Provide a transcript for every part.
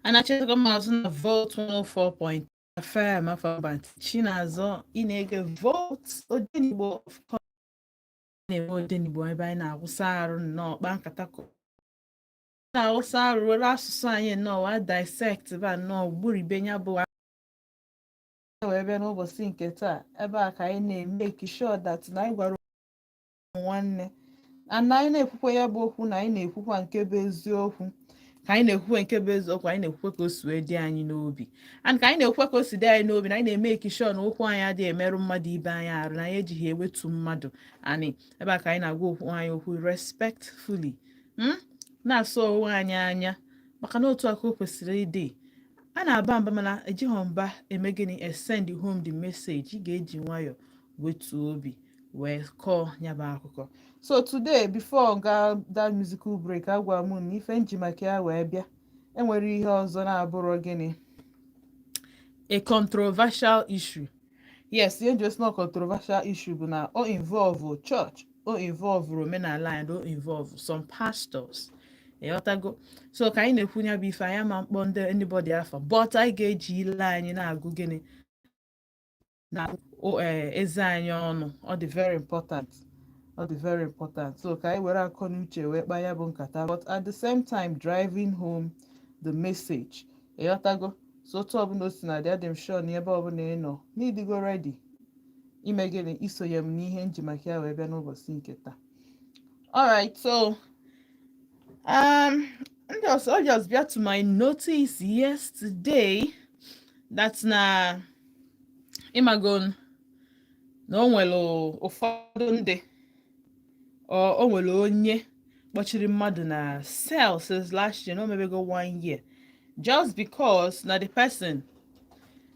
Anachetago m azụ na Volt 104 FM. Afọ Chinazọ, ị na-ege Volt Odenigbo. Of course, na-eme Odenigbo ebe anyị na-awụsa arụ nnọọ, kpaa nkata na-awụsa arụ, were asụsụ anyị nnọọ wa dissect ba nnọọ gburibe ya bụ wee bịa. N'ụbọchị nke taa, ebe a ka anyị na-emake sure that na anyị gwara nwanne and anyị na-ekwukwa ya bụ okwu, na anyị na-ekwukwa nke bụ eziokwu, ka anyị na-ekwukwe nke bụ eziokwu, anyị na-ekwukwe ka o si wee dị anyị n'obi, and ka anyị na-ekwukwe ka o si dị anyị n'obi, na anyị na-emake sure na okwu anyị adịghị emerụ mmadụ ibe anyị arụ, na anyị ejighị ewetu mmadụ anyị. Ebe a ka anyị na-agwa okwu anyị okwu respectfully, na-asụ onwe anyị anya, maka na otu aka o kwesịrị ịdị. A na-aba mba, mana ejighọ mba eme gịnị? Send home the message. Ị ga-eji nwayọọ wetuo obi wee kọọ ya bụ akụkọ. So today, before ga that musical break, agwa m na ife nji maka ya wee bịa enwere ihe ọzọ na-abụrụ gịnị? A controversial issue. Yes, ihe nji not controversial issue bụ na o involve church, o involve omenala, and o involve some pastors. Ịghọtago? So ka anyị na-ekwu ya bụ ife, anyị ama mkpọ ndị anybody afa, but anyị ga-eji ile anyị na-agụ gịnị na eze anyị ọnụ. Ọ dị very important, ọ dị very important. So ka anyị were akọ na uche wee kpaa ya bụ nkata, but at the same time driving home the message. Ịghọtago? So otu ọbụla o si na dị, adị m sure na ebe ọbụla ị nọ n'ịdịgo ready ime gịnị? Isonye m n'ihe nji maka ya wee bịa n'ụbọchị nke taa. Alright, so just I just brought to my notice yesterday that na ịmago na o nwere ụfọdụ ndị, o nwere onye kpọchiri mmadụ na cell since last year, na o mebego one year, just because na the person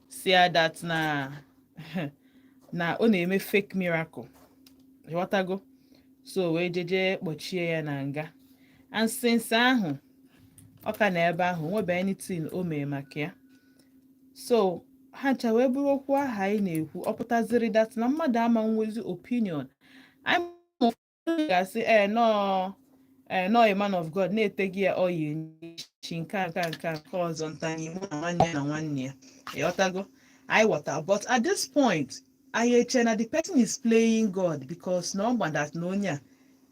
si ya that na ọ na-eme fake miracle. Ịghọtago? So wee jeje kpọchie ya na nga, and since ahụ ọ ka na ebe ahụ, nwebe anything o mee maka ya. So ha ncha wee bụrụ okwu ahụ anyị na-ekwu. Ọ pụtaziri that na mmadụ ama nwezi opinion anyị ma. Ụfọdụ ga-asị, ee, nọọ, ee, nọọ, a man of God na-eteghị ya ọya n'isi, nke a, nke a, nke a, nke ọzọ, nta n'ime na nwanne ya na nwanne ya. Ịghọtago? Anyị ghọta, but at this point anyị eche na the person is playing God, because na ọ gba that na onye a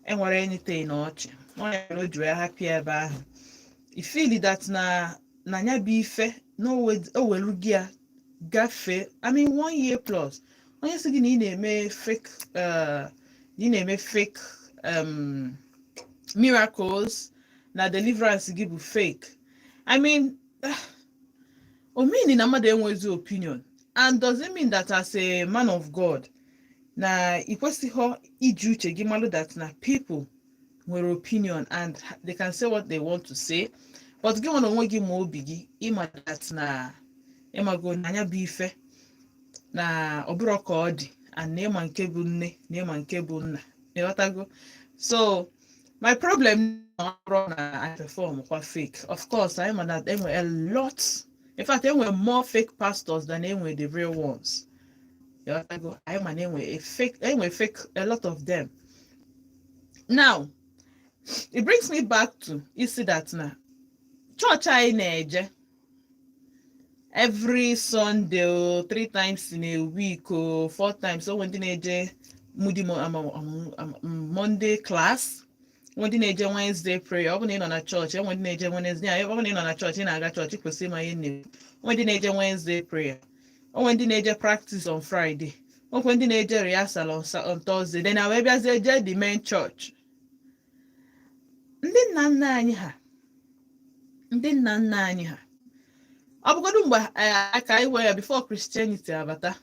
enwere anything na ọchị onye mere o ji wee hapụ ya ebe ahụ. I feel that na ya bụ ife na o welu gị ya gafee, I mean, one year plus, onye sị gị na ị na-eme fake na ị na-eme fake miracles, na deliverance gị bụ fake. I mean, o mean na mmadụ enwezi opinion? And does it mean that as a man of God na ị kwesịghị iji uche gị malụ that na people nwere opinion and they can say what they want to say, but gị nwere onwe gị ma obi gị ịma that na ịmago na anya bụ ife na ọ bụrụ ka ọ dị, and na ịma nke bụ nne na ịma nke bụ nna? Ịghọtago? So my problem na ọ bụrụ na I perform kwa fake. Of course, I ma that enwe a lot, in fact, enwe more fake pastors than enwe the real ones. Ịghọtago? Anyị ma na enwe a fake, enwe fake, a lot of them. Now it brings me back to isi that na chọọchị anyị na-eje every Sunday o, three times in a week o, four times o. Ndị na-eje Moody Monday class, nwe ndị na-eje Wednesday prayer. Ọ bụ na ị nọ na chọọchị, enwe ndị na-eje Wednesday. Ọ bụ na ị nọ na chọọchị, ị na-aga chọọchị, kwesịrị ịma ihe na-ekwu. Onwe ndị na-eje Wednesday prayer, onwe ndị na-eje practice on Friday, onwe ndị na-eje rehearsal on Thursday, then wee bịazie jee the main church. Ndị nna nna anyị ha, ndị nna nna anyị ha, ọ bụgodu mgbe ka anyị wee ya before Christianity abata,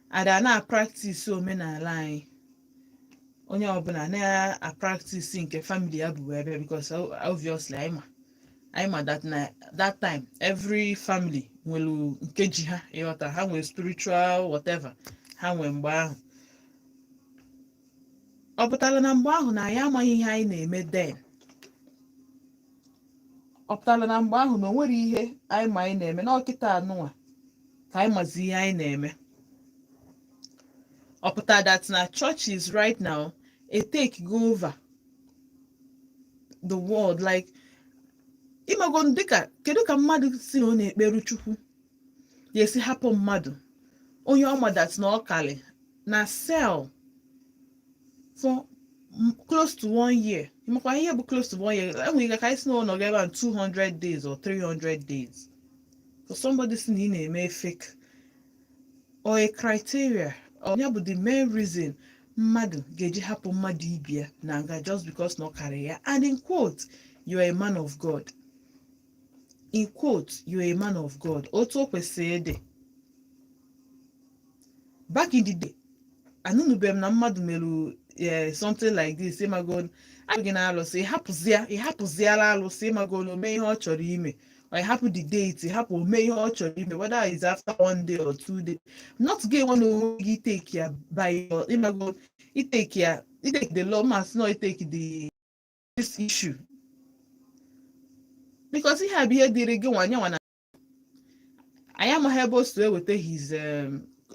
ada na-apractice omenala anyị, onye ọbụla na-apractice nke family ya bụ wee bịa, because obviously anyị ma that na that time every family nwere nke ji ha. Ịghọta? Ha nwere spiritual whatever ha nwere mgbe ahụ. Ọ pụtara na mgbe ahụ na anyị amaghị ihe anyị na-eme then? Ọ pụtara na mgbe ahụ na o nwere ihe anyị ma anyị na-eme, na ọkịta anụnwa ka anyị mazi ihe anyị na-eme? Ọ pụtara that na churches right now a take go over the world, like Ịmago, dịka kedu ka mmadụ si na ọ na-ekperu Chukwu ya esi hapụ mmadụ onye ọ madat na ọkali na cell for close to one year? Ịmakwa ihe bụ close to one year? Enwere ike ka anyị si na ụlọ ga ebe a 200 days or 300 days. For somebody si na ị na-eme fake or a criteria or ya bụ the main reason mmadụ ga-eji hapụ mmadụ ibe ya na nga just because na ọ karịrị ya, and in quote, "You are a man of God." In quote, "You are a man of God." Otu o kwesịrị ịdị back in the day, anụnụbeghị m na mmadụ merụ something like this. Ịmago gị na alụsị, ịhapụzia, ịhapụziala alụsị, ịmago na ome ihe ọ chọrọ ime, or ịhapụ the date, ịhapụ ome ihe ọ chọrọ ime, whether it's after one day or 2 days, not gị nwe na onwe gị take ya by your, ịmago, itake ya, itake the law, must not take the this issue, because ihe a bụ ihe dịrị gị nwa nyanwa na anyị amaghị ebe o si eweta his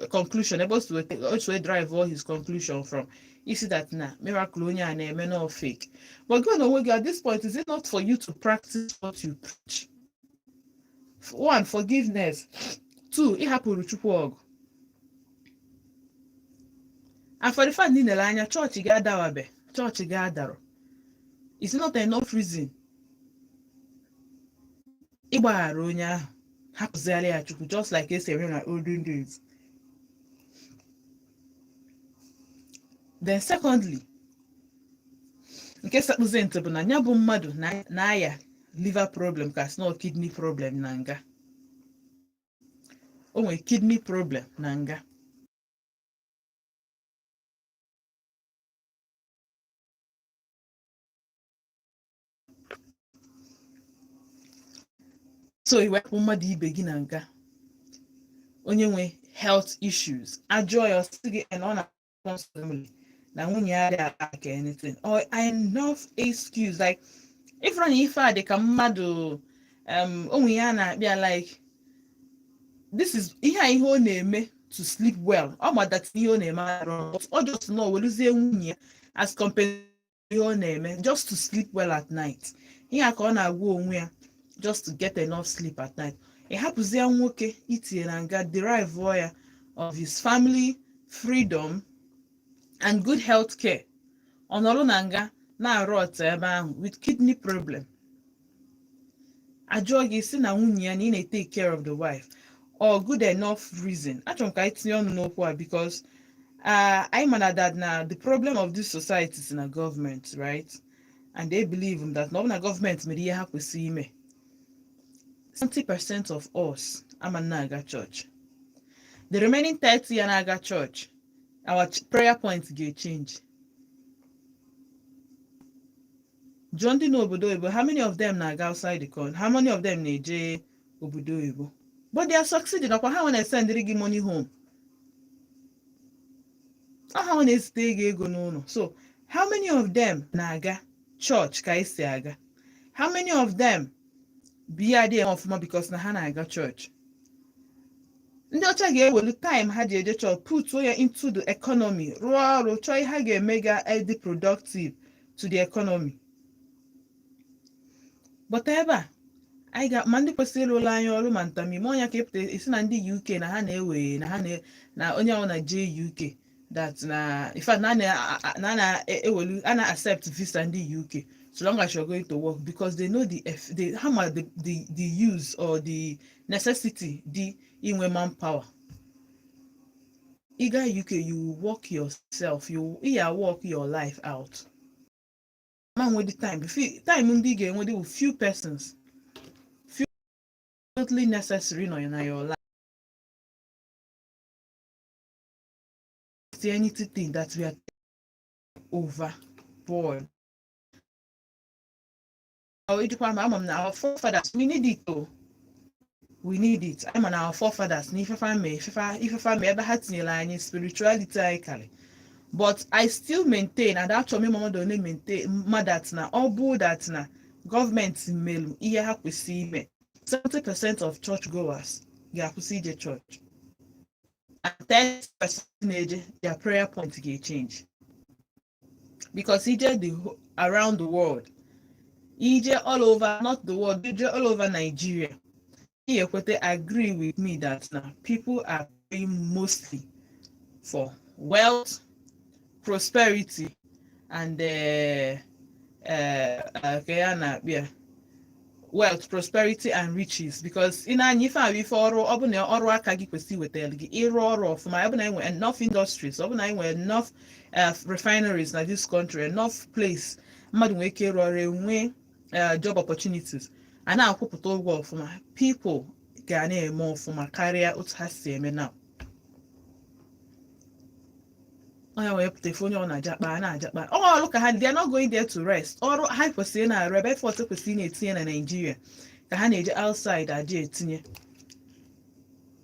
conclusion, ebe o si drive all his conclusion from, isi that na miracle onye a na-eme no fake. But gị na onwe gị, at this point, is it not for you to practice what you preach? One, forgiveness. Two, ịhapụrụ Chukwu ọgụ. And for the fact na ị nere anya chọọchị ga-adawabe, chọọchị ga-adarọ, is not enough reason ịgbaghara onye ahụ, hapụziara ya Chukwu, just like esi eme na olden days? Then secondly, nke sekpụzi ntị bụ na ya bụ mmadụ na-aya liver problem, ka sị kidney problem na nga. O nwere kidney problem na nga. So iwepụ mmadụ ibe gị na nga, onye nwe health issues, ajụọ ya, ọsị gị na ọ na family na nwunye ya adịghị aka anything or enough excuse, like ifụrụ na ife a dị ka mmadụ onwe ya na-akpịa, like this is ihe a, ihe ọ na-eme to sleep well. Ọ madata ihe ọ na-eme arụ, ọ just nọ weluzie nwunye ya as compensation, ihe ọ na-eme just to sleep well at night, ihe a ka ọ na-agwa onwe ya just to get enough sleep at night. Ị hapụzie nwoke itinye na nga, derive ya of his family freedom and good health care, ọ nọrọ na nga na-arụ ọtọ ebe ahụ with kidney problem. Ajụọ gị, si na nwunye ya, na ị na-take care of the wife, or good enough reason? Achọrọ m ka anyị tinye ọnụ n'okwu a, because anyị ma na that na the problem of this society is na government, right? And they believe that na ọ bụ na gọọmenti mere ihe ha kwesịrị ime, 70% of us ama na-aga church. The remaining 30 ya na-aga church, our prayer point ga-change. Jụọ ndị n'obodo oyibo, how many of them na-aga outside the country? How many of them na-eje obodo oyibo? But they are succeeding. Ọkwa ha nwe na-esendịrị gị money home, ọ ha nwe na-ezite gị ego n'ụlọ. So how many of them na-aga church ka esi aga? How many of them bụ ihe adịghị eme ọfụma because na ha na-aga church? Ndị ọcha ga-ewelu time ha ji eje church put ya into the economy, rụọ ọrụ, chọọ ihe ha ga-eme ga-edi productive to the economy. But ebe a anyị ga ma ndị kwesịrị ịrụla anyị ọrụ ma ntamime ọnya ka ịpụta isi na ndị UK na ha na-ewe na ha na onye ọ na jee UK, that na in fact na na-ewelu a na-accept visa ndị UK so long as you're going to work, because they know the how much the use or the necessity dị inwe manpower. Ị gaa UK, you will work yourself, you ya work your life out. Ma nwe the time time ndị ị ga-enwe dị with few persons, few absolutely necessary nọ na your life. Christianity thing that we are overboard. Ijikwa ma ama m na our forefathers, we need it o, we need it. Ama na our forefathers na ifefa mee ifefa mee ebe ha tinyere anyị spirituality anyị karị. But I still maintain, and achọrọ m ịma mmadụ one maintain mma that na ọ bụ that na gọọmenti melu ihe ha kwesịrị ime, 70% of church goers ga-akwụsị ije church and 30% na-eje, their prayer point ga-echange, because ije the around the world, Ije all over, not the world, ije all over Nigeria, ị ekwete, agree with me that na people are praying mostly for wealth, prosperity and ka ya na-akpịa wealth, prosperity and riches, because ị na-anya ife ahụ, ife ọrụ, ọ bụ na ọrụ aka gị kwesịrị iwetara gị, ịrụ ọrụ ọfụma, ọ bụ na enwe enough industries, ọ bụ na enwe enough refineries na this country, enough place mmadụ nwere ike ịrụ ọrụ, enwe job opportunities, a na-akwụpụta ụgwọ ọfụma, people ga na-eme ọfụma karịa otu ha si eme now. Onye wee pụta ife onye ọ na-ajakpa a na-ajakpa ọrụ ka ha, they are not going there to rest. Ọrụ ha kwesịrị na-arụ ebe, effort kwesịrị na-etinye na Nigeria ka ha na-eje outside aja etinye,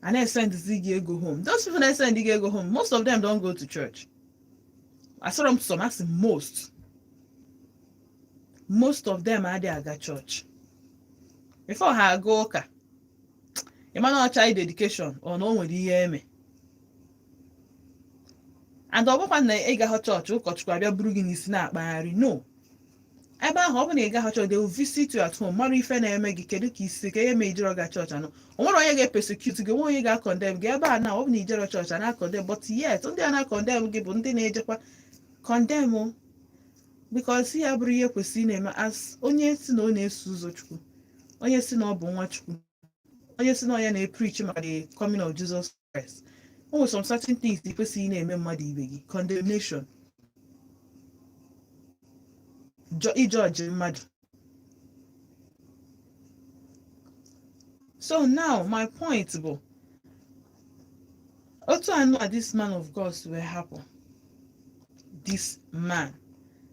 a na-esendizi gị ego home. Those people na-esend gị ego home, most of them don't go to church. Asọrọ m some, asị most of them adịghị aga church. Before ha aga ụka, ịmana ọ child dedication ọ na o nwere ihe eme. And ọ bụkwa na ị gaghọ chọọchị, ụkọchukwu abịa buru gị n'isi na-akpagharị. No, ebe ahụ ọ bụ na ị gaghọ chọọchị, they will visit you at home, mara ife na-eme gị, kedu ka isi ka ihe ma ijero ga chọọchị anọ. O nwere onye ga-epersecute gị, onwe onye ga-acondemn gị ebe a na ọ bụ na ijero chọọchị a na-acondemn. But yet ndị a na-acondemn gị bụ ndị na-ejekwa condemn o, because ya bụrụ ihe kwesịrị na-eme as onye si na ọ na-eso ụzọ Chukwu, onye si na ọ bụ nwa Chukwu, onye si na onye na-epreach maka the coming of Jesus Christ. O nwere some certain things ị kwesịghị na-eme mmadụ ibe gị, condemnation, ijudge mmadụ. So now my point bụ otu anụ a, this man of God wee hapụ this man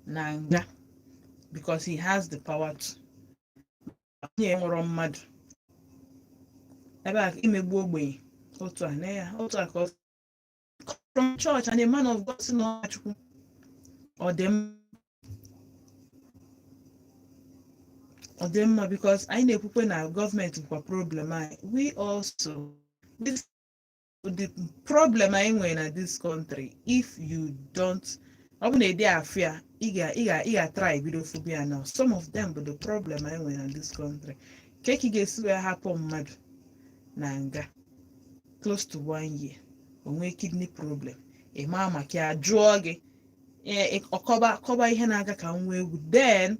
na nga because he has the power to onye nwụrụ mmadụ ebe a imegbu ogbenye otu a na ya, otu a ka ọ from church and a man of God si na Chukwu ọ dị mma, ọ dị mma, because anyị na-ekwukwe na gọọmenti bụkwa problem anyị. We also, this the problem anyị nwere na this country. If you don't, ọ bụ na ede afụ ya, ị ga try bido fụbia now. Some of them bụ the problem anyị nwere na this country. Ka ị ga-esi wee hapụ mmadụ na nga close to one year, o nwee kidney problem, ị maa maka ya, jụọ gị, ọkọba kọba ihe na-aga ka nwa egwu, then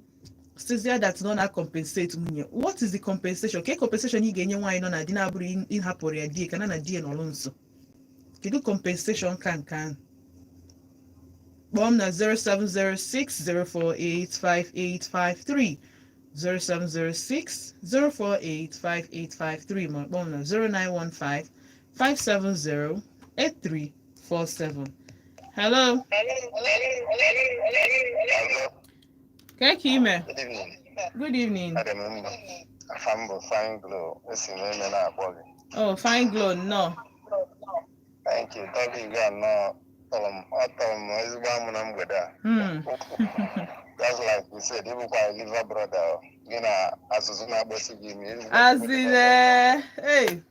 sizie that nọ na compensate nwunye. What is the compensation? Ke compensation ị ga-enye nwaanyị nọ na di na-abụrụ ịhapụrụ ya di ka na di ya nọrọ nso? Kedu compensation ka nke ahụ? Kpọọ m na 07060485853, 07060485853, ma kpọọ m na 09155708347. Hello. Hello. Ka ka ime? Good evening. Good evening. Adị m mma. Afa m bụ Fine Glow. Esi m eme na-akpọ gị. Oh, Fine Glow, nnọọ. Thank you. Topic a nnọọ tọrọ m, ọ tọrọ m ezigbo amụ na mgbede a. Just like you said, ịbụkwa liver brother o. Gị na azụzụ na-agbasi gị imi. Ezigbo Azine, hey.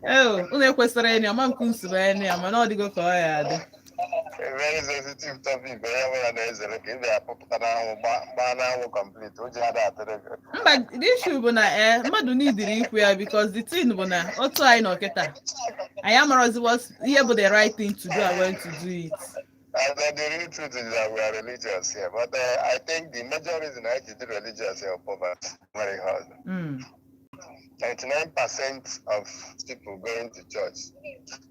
Oh, unu ekwesịrị ịnụ ọma nke nsogbu ịnụ ya, mana ọ dịgo ka ọ ya adị. A very sensitive topic onye ọbụla na-ezere ka ị bịa pụta n'anwụ, gbaa n'anwụ complete, ụjọ ada atụrụ gị. Mba, the issue bụ na mmadụ n'idiri ikwu ya, because the thing bụ na otu anyị nọ kịta, anyị amarozi what ihe bụ the right thing to do and when to do it. And then the real truth is that we are religious here. But I think the major reason I did religious here is poverty. Very hard. 99% of people going to church,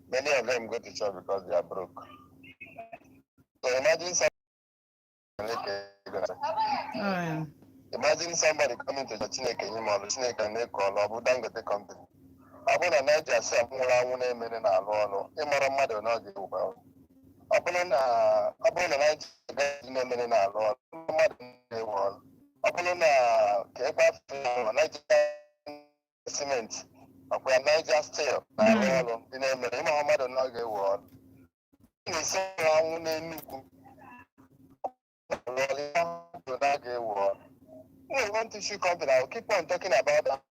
many of them go to church because they are broke. So imagine somebody coming to church, Chineke nye m ọrụ, Chineke na-eke ọrụ, ọ bụ Dangote company. Ọ bụrụ na Niger sef nwụrụ anwụ na-emere na-alụ ọrụ, ịmara mmadụ na ọ ga-ewukwa ọrụ. Ọ bụrụ na Niger gaji na-emere na-alụ ọrụ, mmadụ na-ewe ọrụ. Ọ bụrụ na ka ekwe afọ Niger cement, ọkwa ya Niger Steel na-arụ ọrụ ndị na-emere, ịma mmadụ na ọ ga-ewe ọrụ. Na-esi anwụ n'Enugwu arụ ọrụ, ịma mmadụ na ọ ga-ewe ọrụ. We want tissue company. I will keep on talking about that.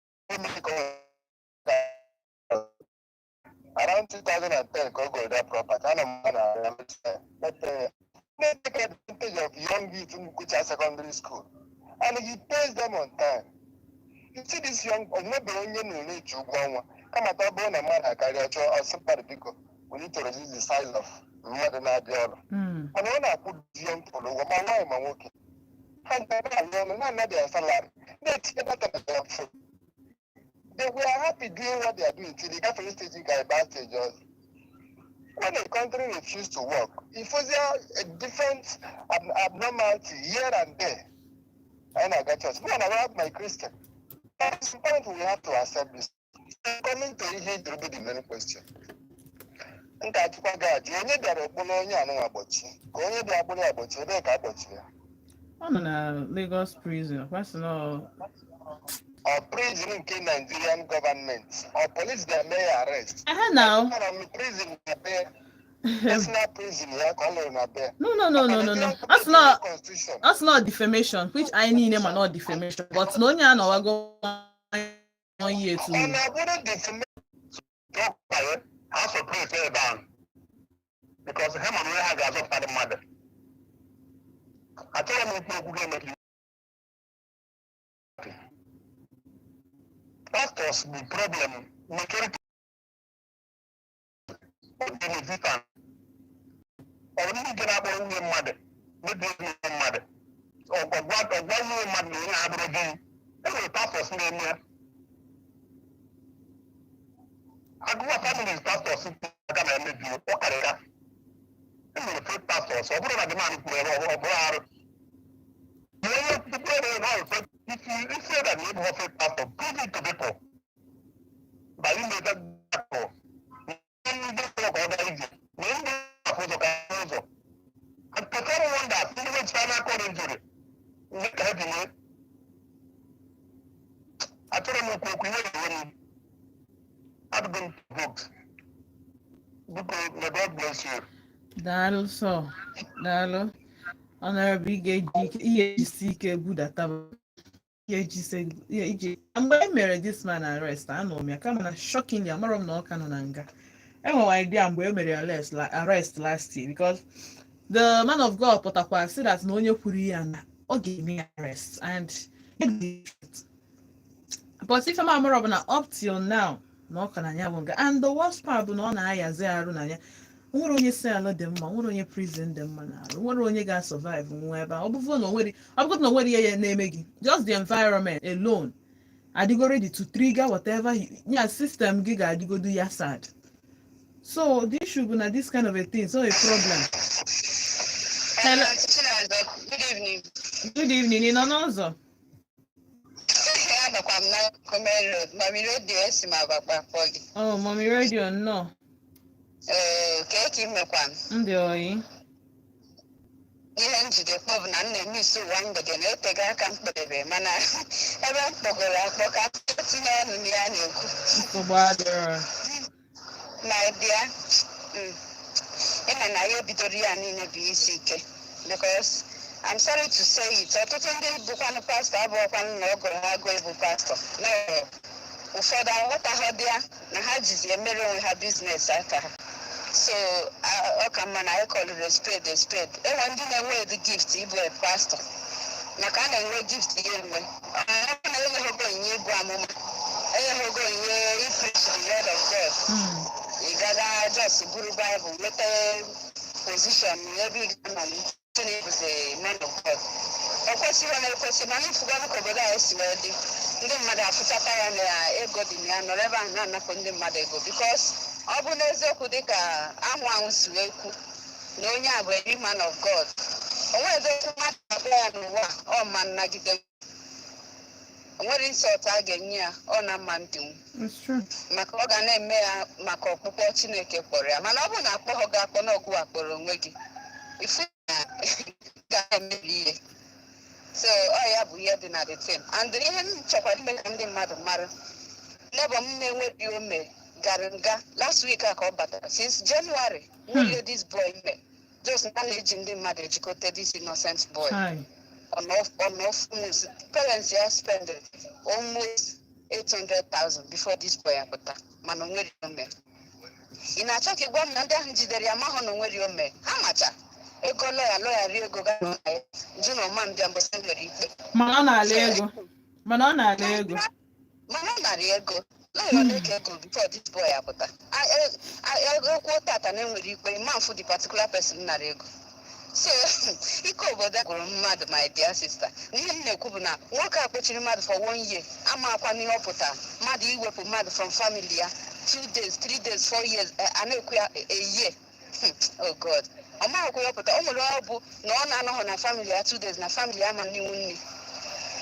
Around 2010, go go that property. I know, but they take advantage of young youth in Kucha secondary school. And he pays them on time. You see this young, onwebeghị onye na-ere eji ụgwọ ọnwa, kama ta ọ bụrụ na mmadụ akarịa, chọọ ọsị mmadụ, biko, we need to reduce the size of mmadụ na-abịa ọrụ. Mana ọ na-akwụ young people ụgwọ, ma nwaanyị ma nwoke. Ha na-alụ ọrụ, na-ana their salary, na-etinye data na their phone. They were happy doing what they are doing till they gafere stage nke a stage ọzọ. When a country refuse to work, if there a different abnormality here and there, I know I church. Me and I have my Christian. At some point, we have to accept this. Coming to ihe jụrụ bụ the main question. M ga-ajụkwa gị ajụ, onye bịara okporo onye anụnwa gbochi ka onye bịa akpụrụ ya gbochi, ebee ka a gbochiri ya? Ọ nọ na Lagos prison, kwasị na Ọ prison nke Nigerian government, ọ police ga-eme ya arrest? Ehe na Ọ nọ prison na be personal prison ya ka ọ lụrụ na be? No. Ọ sị na Constitution. Ọ sị na defamation, which anyị niile ma na defamation, but na onye anọwago one year to Ọ na-abụrụ defamation. Ha suppress ebe ahụ because ha ma na onye ha ga-azọpụta dị mmadụ. Achọrọ m ikwu okwu ga-eme ka iwe. Pastors bụ problem majority of them existence. Ọ bụ ndị nke na-akpọrọ nwunye mmadụ mebie nwunye mmadụ, ọgwa ọgwa nwunye mmadụ na onye abụrụ di. E nwere pastors na-eme ya. Agụwa families pastors aga na-emebi ọ karịrị ya. E nwere fake pastors. Ọ bụrụ na the man kwuru ebe ọ bụrụ arụ na onye tupu ere na ọ fake. If you say that you have fake pastor, prove it to people by you make that call. Ndị ụzọ ka ọ gaa ije na ndị afọ ụzọ ka ụzọ and perform wonders, ndị nwe spinal cord injury ndị ka ha ji nwee. Achọrọ m ikwu okwu, ihe na-enwe m, adịgo m provoked. Biko, may God bless you. Daalụ sọ, daalụ, Honorable. Ị ga-eji ike, ihe ejisi ike budata ihe ejisi ihe iji. Mgbe e mere this man arrest, anọ m ya, kama na shockingly, amarọ m na ọ ka nọ na nga. Enwere idea mgbe e mere arrest last year, because the man of God pụtakwa sị that na onye kwuru ya na ọ ga-eme ya arrest and but ife m amarọ bụ na up till now na ọ ka na ya bụ nga. And the worst part bụ na ọ na-ayazi arụ na ya. Nwere onye cell dị mma, nwere onye prison dị mma na arụ, nwere onye ga-survive nwa ebe a. Ọ bụrụ na o nwere, ọ bụrụ na o nwere ihe ya na-eme gị, just the environment alone adịgo ready to trigger whatever ya system gị ga-adịgodu ya sad. So the issue bụ na this kind of a thing, so a problem. Hello. Chinazọ, good evening. Good evening. Ị nọ n'ụzọ? Anọkwa m na Komen Road, Mami Radio, esi m Abakpa kpọ gị. Oh, Mommy Radio, nnọọ. Ee, ka eke imekwa m. Ndị oyi. Ihe njide kpọ bụ na m na-eme isi ụwa mgbede na-etego aka m kpedebe, mana ebe m kpọgoro akpọ ka m tinye ọnụ na ya na-ekwu. Nsogbu adịrọ. My dear, ịma na ya ebidoro ya niile bụ isi ike, because I'm sorry to say it, ọtụtụ ndị bụkwanụ pastọ abụọkwanụ na ọ gụrụ ha agụ ịbụ pastọ. No, ụfọdụ aghọtaghị ya na ha jizi emere onwe ha business aka ha. So ọ ka mma na anyị kọlụrụ spade a spade. Enwe ndị na-enwe the gift ịbụ a pastor, maka a na-enwe gift ya enwe. Ọ bụ na enweghị onyinye ịbụ amụma, enweghị onyinye i preach the word of God, ị gaga just buru Bible, nweta position ebe ị ga-anọ na ịbụzi man of God. O kwesịrị na ekwesị, mana ịfụganụ ka obodo anyị si wee dị, ndị mmadụ afụchata ya na ego dị na ya, nọrọ ebe ahụ na-anapụ ndị mmadụ ego, because ọ bụ n'eziokwu, dịka ahụ ahụ si wee kwu na onye a bụ a man of God, o nwere okwu mmadụ abụọ ya n'ụwa a, ọ ma nnagide. O nwere insult a ga-enye ya, ọ na mma ndịnwu. It's true. Maka ọ ga na-eme ya maka ọkpụkpọ Chineke kpọrọ ya. Mana ọ bụrụ na akpọghọ gị akpọ n'ọgụ akpọrọ onwe gị, ifu na ga na-emebi ihe. So ọ ya bụ ihe dị na the thing. And ihe m chọkwara ime ka ndị mmadụ mara, neighbor m na-enwebi ome gara nga last week a ka ọ batara since January. Nwunye this boy ime just na na-eji ndị mmadụ ejikọta this innocent boy. Hi. On off months, parents ya spend almost 800,000 before this boy apụta, mana o nwere ome. Ị na-achọ ka ị gwa m na ndị ahụ jidere ya mahụ na o nwere ome? Ha macha. Ego lọya, lọya rie ego ga na ya jụ na ọma mbịa mbọsị nwere ikpe. Mana ọ na-ala ego, mana ọ na-ala ego. Mana ọ nara ego lọya ole ka ego before this boy apụta. Ekwuo tata na enwere ikpe, ma mfu the particular person nara ego. So ike obodo a gwụrụ mmadụ, my dear sister. Na ihe m na-ekwu bụ na nwoke a kpochiri mmadụ for one year, amakwa n'ihe ọ pụtara mmadụ iwepụ mmadụ from family ya 2 days, 3 days, 4 years, a na-ekwu ya a year. Oh God, ọ maghịkwa ihe ọ pụtara. O nwere ọ bụ na ọ na-anọghị na family ya 2 days, na family ya ama n'iwu nne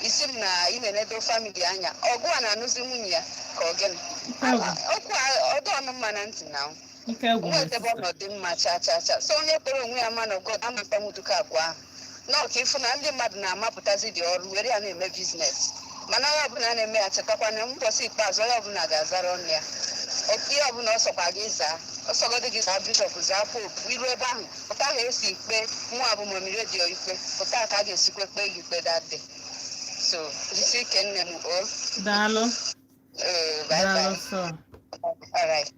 isi m na ị na-enedo family anya. Ọgụ a na-anụzi nwunye ya ka ọ gịnị? Ike gwụ. Okwu a ọdụ ọnụ mma na ntị na Ike gwụ, my nweta ebe sister. ọnọdụ mma cha cha cha. So onye kpere onwe ya man of God ama mkpanwuduka agwa ahụ na ọka ịfụ na ndị mmadụ na-amapụtazi dị ọrụ were ya na-eme business. Mana onye ọbụla na-eme ya, chetakwa na mbọsị ikpeazụ, onye ọbụla ga-azara ọnụ ya. Ihe ọbụla ọ sọkwa gị zaa, ọsọgọdị gị zaa bishọp, zaa pope, iru ebe ahụ pụta ha esi ikpe mụ abụ Mummy Radio ikpe pụta ka a ga-esikwa kpee gị ikpe that day. So jisi ike, nne m o. Daalụ. Ee, bye. Daalụ. Bye. So All right.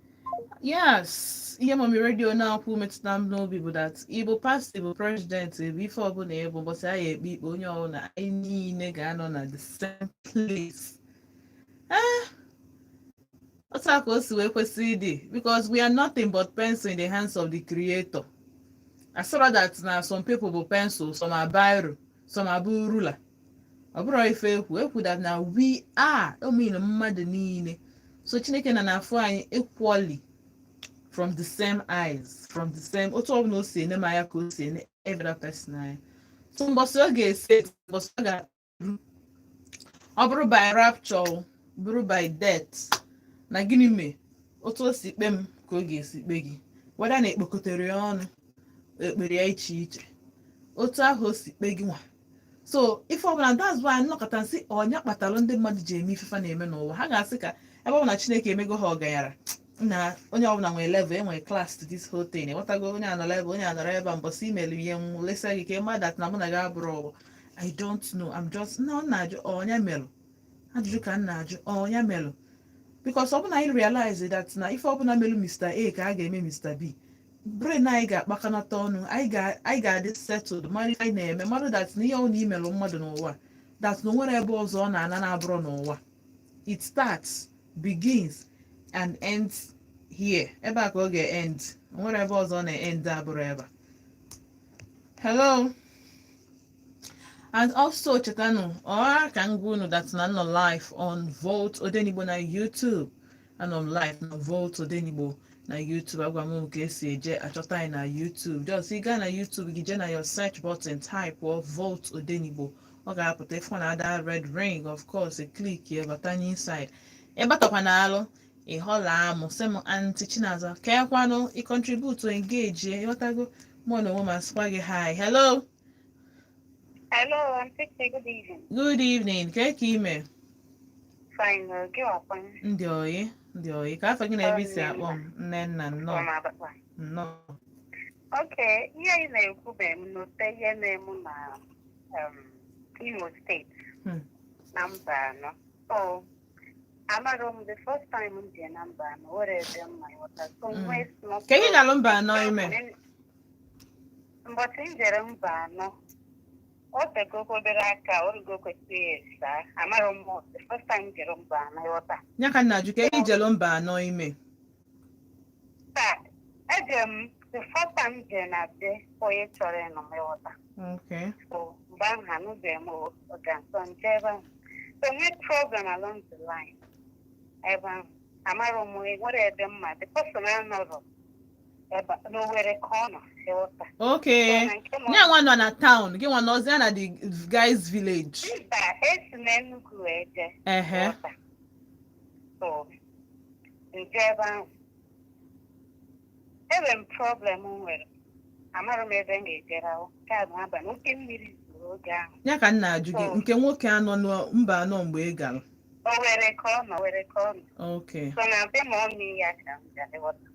Yes, ihe Mummy Radio na-akwụ metụta m n'obi bụ that Igbo pastor, Igbo president, bụ ife ọbụla ịbụ, ụbọchị anyị ekpe ikpe, onye ọbụla, anyị niile ga-anọ na the same place. Eh, otu a ka o si wee kwesị ịdị, because we are nothing but pencil in the hands of the creator. Asọrọ that na some people bụ pencil, some are biro, some are bụ ruler. Ọ bụrụ ife ekwu ekwu that na we are ụmụ mmadụ niile. So Chineke na na-afụ anyị equally from the same eyes, from the same otu ọbụla o si ene m anya ka o si ene every other person anya. So mbọsị ọ ga-ese, mbọsị ọ ga-eru, ọ bụrụ by rapture, bụrụ by death, na gịnị mee, otu o si kpe m ka ọ ga-esi kpe gị, weda na ekpokọtere ya ọnụ ekpere ya iche iche, otu ahụ o si kpe gị nwa. So ife ọbụla, that's why nnọkọta nsị ọnya kpatara ndị mmadụ ji eme ifefa na-eme n'ụwa. Ha ga-asị ka ebe ọ bụ na Chineke emego ha ọganyara, na onye ọbụla nwere level, enwere class to this whole thing. Ịghọtago? Onye anọrọ ebe, onye anọrọ ebe a, mbọsị imelu ihe m lesa gị ka ị that na mụ na gị abụrụ ọgbọ. I don't know, I'm just na ọ na-ajụ ọnya melụ ajụjụ ka m na-ajụ ọnya melụ, because ọ bụ na anyị realize that na ife ọbụla melụ Mr. A ka a ga-eme Mr. B, brain anyị ga-akpakọnata ọnụ, anyị ga-adị settled, mara ife anyị na-eme, mara that na ihe ọ na imelụ mmadụ n'ụwa, that na o nwere ebe ọzọ ọ na-ana na-abụrụ n'ụwa. It starts, begins and ends here. Ebe a ka ọ ga-end. O nwere ebe ọzọ ọ na-end abụrụ ebe a. Hello, and also chetanụ ọha ka m gwa unu that na nọ live on Volt Odenigbo na YouTube. Anọ m live na Volt Odenigbo na YouTube. Agwa m ka esi eje achọta anyị na YouTube. Just ị gaa na YouTube gị, jee na your search button, type or Volt Odenigbo, ọ ga-apụta. Ịfụ na ada red ring, of course click ya, bata inside. Ịbatakwa na alụ ịhọla amụ, sị m, "Aunty Chinaza, kekwanụ?" Ị contribute, engage, ịghọtago? Mụ na onwe m asịkwa gị hi, hello. Hello, I'm Titi. Good evening. Good evening. Ke ka ime? Fine. Gị wakwa? Ndị oyi, ndị oyi, ka afọ gị na ebe isi akpọ m? Nne nna, nnọọ. From Abakpa. Nnọọ. Okay, ihe ị na-ekwu bụ m note ihe na-emu na Imo State na Mbano. So, amarọ m the first time m jee na Mbano, were ebe m ma ịghọta. So, nwee small Ka ị ga-alụ Mbano ime? Mbọchị m jere Mbano, o tegokwa obere aka, o rugo kwesịrị esa. Amarọ m the first time m jere Mbano, ịghọta. Ya ka nna jụ, ka ị jelu Mbano ime? Taa, eje m the first time m jere na be onye chọrọ ịnụ m, ịghọta. So mgbe ahụ anụbeghị m ọga nso nje ebe ahụ. So nwee problem along the line ebe ahụ. Amara m nwere ebe mma, the person anọrọ ebe n'Owerri ka ọ nọ, ịghọta. Okay. So, na nke m Ya nwa nọ na town, gị nwa nọzie na the guys village? Mba, esi m Enugu wee jee. Ịghọta. So nje ebe ahụ enwere m problem m nwere, amara m ebe m ga-ejere ahụ nke a bụ abalị, oke mmiri zuru oge ahụ. Ya ka m na-ajụ gị, nke nwoke anọ na Mbano mgbe ị gara? Owerri ka ọ nọ, Owerri ka ọ nọ. So na be ma ọmị ya ka m bịara, ịghọta.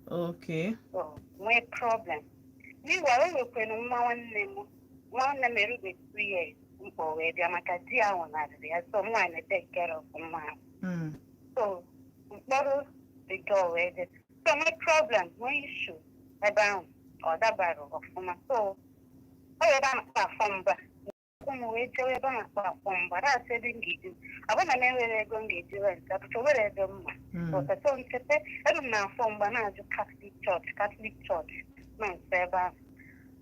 So nwee problem. Meanwhile, o nwekwara nwa nwanne m, nwanne m erubeghị 2 years mkpọ wee bịa maka di ya nwụnarịrị ya, so nwaanyị na-take care of nwa ahụ. So mkpọrọ the girl wee dị. So nwee problem, nwee issue ebe ahụ, ọ dabara ọfụma. So Nwere ebe a na-akpọ Afọ Mba. Ụmụ wee jewe ebe a na-akpọ Afọ Mba, na-asị ebe m ga-eji. Ọ bụrụ na m enwere ego m ga-eji rent, abụcha nwere ebe mma. But so ncheta ebe m na-afọ mgba na-ajụ Catholic Church, Catholic Church nọ nso ebe ahụ.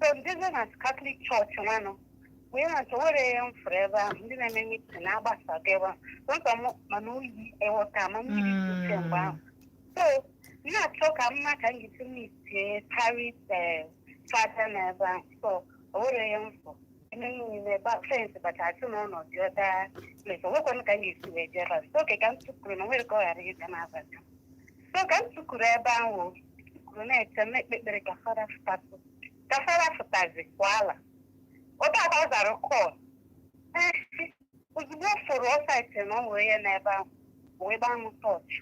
So ndezi na Catholic Church nwanụ wee na-achọ, nwere ihe m fụrụ ebe ahụ. Ndị na-eme meeting na-agbasago ebe ahụ sọsọ m, mana oyi ewọta ma mmiri dị uche mgbe ahụ. So na-achọ ka mma ka m ga-esi meetie parish fada n'ebe ahụ. So o nwere ihe m fụ eme niile fence bacha achụ na ọnọdụ ọda place. O nwekwanụ ka m ga-esi wee jee ebe ahụ. So oke ka m tụkwuru na nwere ka ọ ghara ịga n'abalị. So ka m tụkwuru ebe ahụ, tụkwuru na-eche m na-ekpe ekpere ka fada fụtatụ, ka fada fụtazi kwala ụta aka ọ zara call. Ozugbo ọ fụrụ ọsaịtị na ọ nwere ihe n'ebe ahụ, o wee gbaa m tọọchị.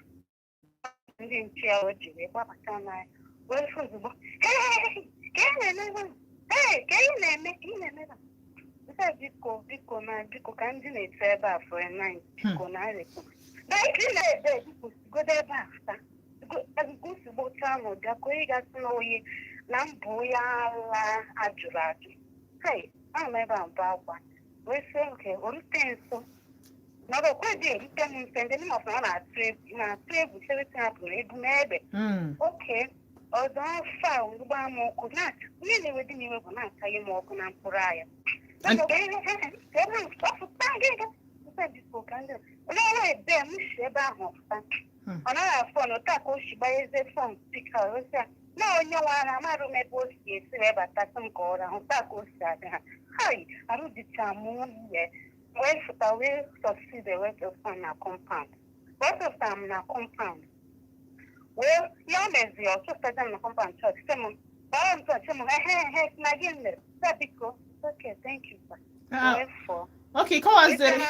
Ndị nche ya o ji wee gbabata n'anya wee fụ ozugbo, "Hey, ka ị na-eme ebe a? Hey, ka ị na-eme, ka ị na-eme ebe a?" Nsị a, "Biko, biko na biko, ka ndị na-etu ebe a for a night, biko na arịkwu na ị na-ebe, biko sigodo ebe a fụta." Ozugbo chaa n'ụdị ka onye ga-asị na oyi na mbụ ya ala ajụrụ ajụ. Hey, anọ m ebe a bụ akwa wee sị oke o rute nso na ọ kwedị erute m nso. Ndị mma ọ na-atụ egwu, na-atụ egwu sewetin hapụrụ egwu n'ebe. Oke ọzọ afọ a mgba m ụkwụ na-acha ihe na-ewe dị m iwe bụ na-achaghị m ọkụ na mkpụrụ anya. N'ọnwa ebe m si ebe ahụ ọfụta. Ọ naghị afọ na otu a ka o si gbanyezie phone speaker osi a na onye nwe ara amarụ m ebe o si esi wee batasị m ka ọ rahụ taa ka o si adị ha. Hai, arụ dịcha m nwunye wee fụta wee succeed wee tụfa na compound, wee tụfa m na compound wee ya mezi ọ tụfeta m na compound chọọchị, sị m gbara m chọọchị m ehe ehe na gị mere sị biko. Okay, thank you, sir. Ah, wee fụọ. Okay, kọwaziri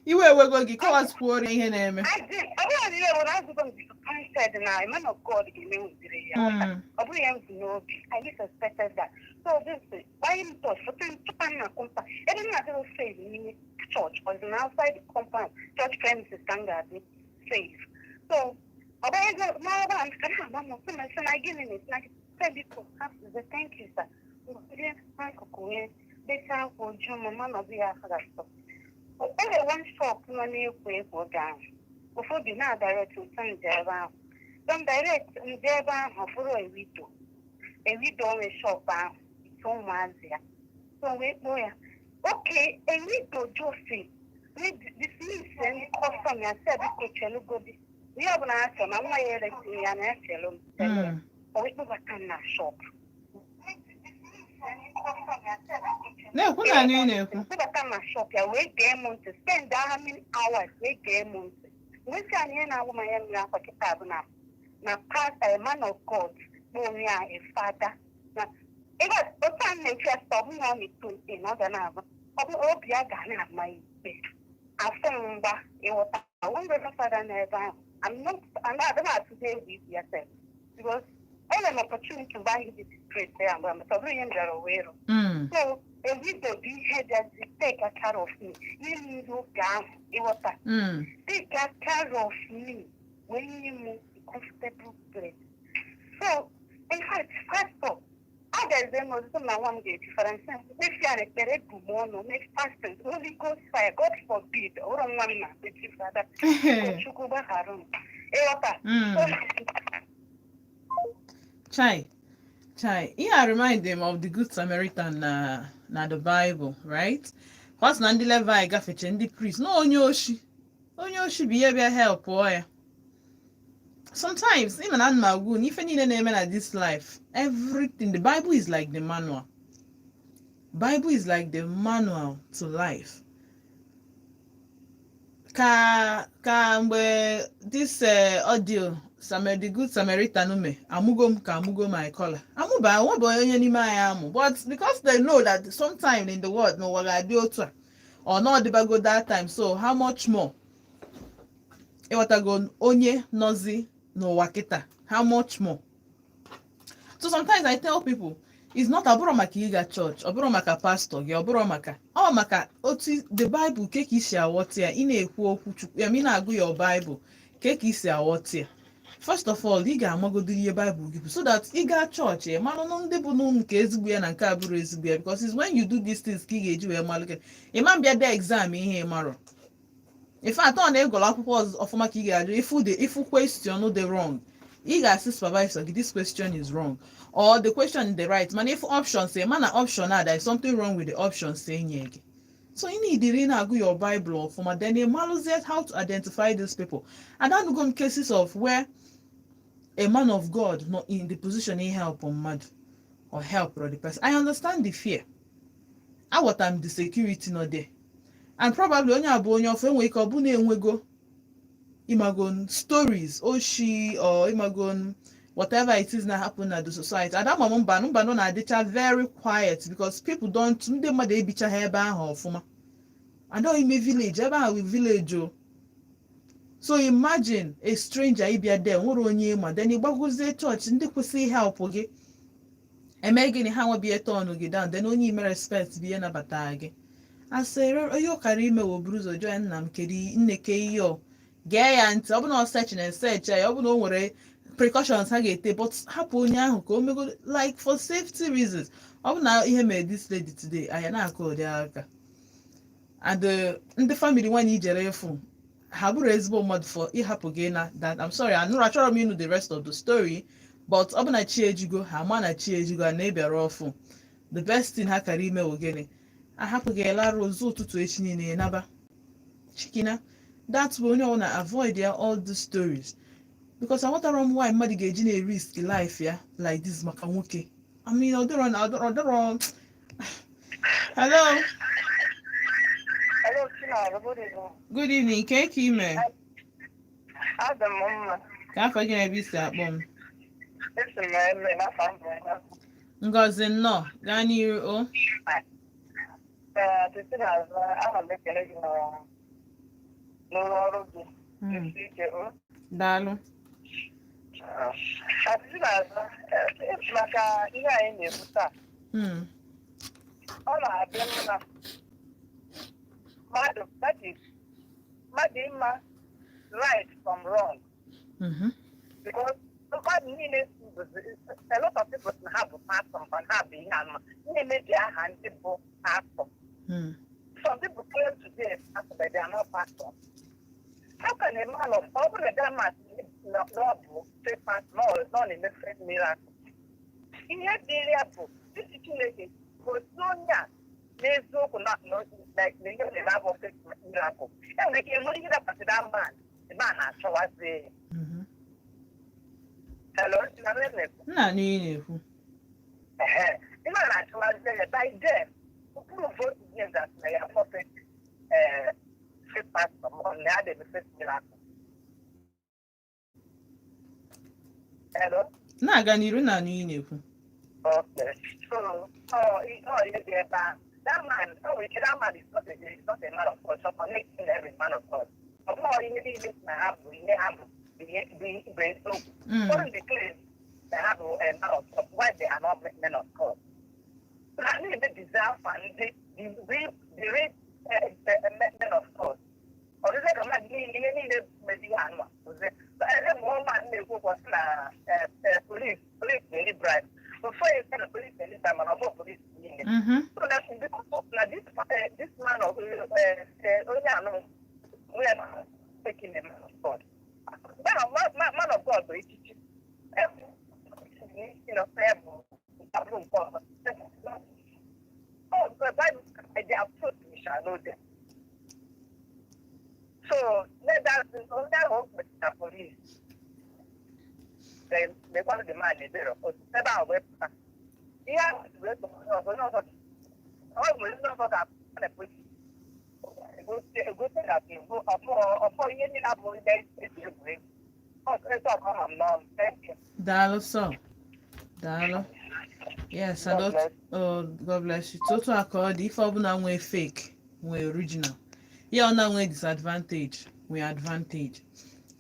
iwe ewego gị, kọwazikwuoro ihe na-eme. Ọ bụrụ na ihe were azụgo m disappointed na a man of God ga-emenwuziri ya. Ọ bụrụ ya m bụ n'obi, I least expected that. So this gbanye m touch foto ntụpa m na compound ebe m na-adịrị safe n'ime church or na outside the compound, church premises, ka m ga-adị safe. So ọ bụghịzi n'ọrụ a ka na-agba m ọsọ na sị na gịnị na-esi na gị sị biko hapụzi. Thank you, sir. Ngwere n'akụkụ wee bechaa akwa oju m ma nọdụ ya afọ asọ. O nwere one shop nọ na-ekwo ekwo oge ahụ ofu obi na-adirect nso nje ebe ahụ. So m direct nje ebe ahụ, fụrụ ewido ewido onwe shop ahụ ite ụmụazị ya. So wee kpọọ ya oke ewido Jose dismiss ndị customer ya, sị biko chelugodi ihe ọbụla ha chọrọ na nwa ya eresịrị ya na ya chelu m chelu ya. O wee kpọbata m na shop. Na-ekwu na anyị na-ekwu. Kpọbata m na shop ya wee gee m ntị, spend how many hours wee gee m ntị, wee sị anyị ihe na-agwụ m anya mmiri akwa kịta bụ na pastor, a man of God, bụ onye a a father na ebe otu a na-echu ya sị ọ bụrụ na ọ na-eto nte na ọ ga na-abụ ọ bụ obi ya ga na-ama ikpe afọ mgba ịghọta one reverend father n'ebe ahụ. I'm not I'm not I'm not atụzi egwu ikwu ya sef because enwere m opportunity mgbe ahụ dị disgrace ya mgbe ọ bụrụ ihe m bịara wee rụ. So ewido bụ ihe bịazi take care of me nye m ndị oge ahụ ịghọta. Take care of me wee nye m a comfortable place. So in fact, pastor agazie m ozugbo na nwa m ga-eji faransa mkpefi a na ekpere ebu m ọnụ make fasting, Holy Ghost fire, God forbid, ọ bụrụ nwa m na-eji fada, Chukwu gbaghara m, ịghọta. Chai, chai. Ihe a remind them of the Good Samaritan na the Bible, right? Kwa na ndị Levi gafeche ndị priest na onye oshi. Onye oshi bụ ihe bịa help ya. Sometimes, ịma na ana m agwụ na ife niile na-eme na this life, everything, the Bible is like the manual. Bible is like the manual to life. Ka mgbe this audio Samuel the Good Samaritan me amụgo m ka amụgo my caller amụba onwe bụ onye n'ime anyị amụ, but because they know that sometime in the world n'ụwa ga-adị otu a ọ na ọdịbago that time, so how much more ịghọtago onye nọzi n'ụwa kịta, how much more? So sometimes I tell people, it's not ọbụrụ maka ịga church, ọbụrụ maka pastor gị, ọbụrụ maka ọ maka otu the Bible ke ka isi aghọta ya. Ị na-ekwu okwu Chukwu ya ma ị na-agụ your Bible ke ka isi aghọta ya. First of all, ị ga-amagodo ihe Bible gị bụ so that ị gaa chọọchị, ị marụ nụ ndị bụ nụ nke ezigbo ya na nke abụrụ ezigbo ya, because it's when you do these things ka ị ga-eji wee malụ gị. Ị ma mbịa dee exam ihe ị marọ. In fact, ọ na-egolo akwụkwọ ọfụma ka ị ga-ajụ. Ifu the ifu question dị wrong, ị ga-asị supervisor gị, "This question is wrong," or the question dị right, mana if option say mana option a, there is something wrong with the option say nye gị. So ị need ị na-agụ your Bible ọfụma, then ị malụzie how to identify these people. And anụgo m cases of where a man of God not in the position he help mmadụ or help the person. I understand the fear, aghọtara m the security nọ there, and probably onye a bụ onye ọfụ, enwere ike ọ bụ na-enwego imagon stories oshi or imagon whatever it is na happen na the society. And ama m mba mba nọ na-adịcha very quiet because people don't, ndị mmadụ ebichaghị ebe ahụ ọfụma, and ọ ime village ebe ahụ, village o. So imagine a stranger ịbịa there, nwere onye ịma, then ịgbagozie chọọchị, ndị kwesịrị help gị eme gịnị? Ha nwebie turn gị down. Then onye ime respect bụ ihe nabata gị asịrị onye ụkara ime wo buru ụzọ jụọ ya, "Nna m, kedu nne ke ihe?" O gee ya ntị. Ọ bụ na ọ search na search ya, ọ bụ na o nwere precautions ha ga-ete, but hapụ onye ahụ ka o mego, like for safety reasons. Ọ bụ na ihe mere this lady today, anya na-akụ ụdị aka. And ndị family nwaanyị ijere ịfụ ha bụrụ ezigbo mmadụ for ịhapụ gị na that. I'm sorry, anụrụ achọrọ m ịnụ the rest of the story, but ọ bụ na chi ejigo ha ama na chi ejigo na ịbịara ọfụ, the best thing ha kara ime wụ gịnị? Ahapụ gị lara ụzọ ụtụtụ echi niile naba chikina. That bụ onye ọbụla avoid ya all the stories, because aghọtara m why mmadụ ga-eji na-erisk life ya like this maka nwoke. I mean, ọ dịrọ na ọ dịrọ. Hello? Hello, Chinaro, good evening. Good evening. Ke ka ime? Adị m mma. Ka afọ gị na ebe isi akpọ m? Esi m eme n'afọ mbụ. Ngozi, nnọọ, gaa n'iru o. Ee, Chinaro, ana m ekele gị n'ụlọ ọrụ gị. Isi ike o. Daalụ. Chinaro, maka ihe anyị na-ekwu taa, ọ na-adị mma mmadụ, that is, mmadụ ịma right from wrong. Because mmadụ niile bụzi, a lot of people na ha bụ pastor, ma ha bụ ihe anụ na-emebi aha ndị bụ pastor. Some people claim to be a pastor, but they are not pastor. How can a man of, ọ bụrụ na that man na ọ bụ fake pastor, na ọ na-eme fake miracle, ihe dịrị ya bụ isi Chineke gosi onye a n'eziokwu na ihe na-eme abụ fake miracle. E nwere ike enwere ihe dakwasị that man, the man na-achọwazi ya. Hello, na m na-ekwu? Nna, anụ ihe na-ekwu. Ehe, the man na-achọwazi ya. By then, prove to him that na ya prophet, fake pastor, ma ọ na ya na-eme fake miracle. Hello? Na-aga n'iru, na anụ ihe na-ekwu. Okay. So, oh, ihe dị ebe ahụ. That man, oh, that man is not a man of God. So connecting every man of God. Ọ bụghị ihe niile na ha bụ ihe ha bụ bụ eziokwu. Ụfọdụ ndị claim na ha bụ a man of God, why they are not men of God? Ha na-emebizi afa ndị the real men of God. Ọ dịzị ka mmadụ niile, ihe niile mezi ihe anụ a. Ebe mgbe ọma na-ekwu okwu sị na police na-eri bribe. Before you say na police na-eri bribe, mana ọ bụ police niile. So na na this man of onye anụ onye na taking a man of God. Man of God bụ echichi. Bụ abụrụ nke ọzọ. Oh, the Bible, their fruit we shall know them. So let that onye ahụ o kpetara police. Then mekwara the man ebere ebe ahụ wee pụta. Ihe ahụ wee tụọ onye ọzọ, onye ọzọ ọ nwere ndị ọzọ ga-apụ na police. Egosi na ọfọ ihe niile abụghị ihe eji egwuregwu. Ọ etu ọkọ ha m n'ọnụ. Thank you. Daalụ sọ, daalụ. Yes, God and bless. Oh, God bless you. Otu a ka ọ dị. Ife ọbụla nwee fake nwee original ya, ọ na nwee disadvantage nwee advantage.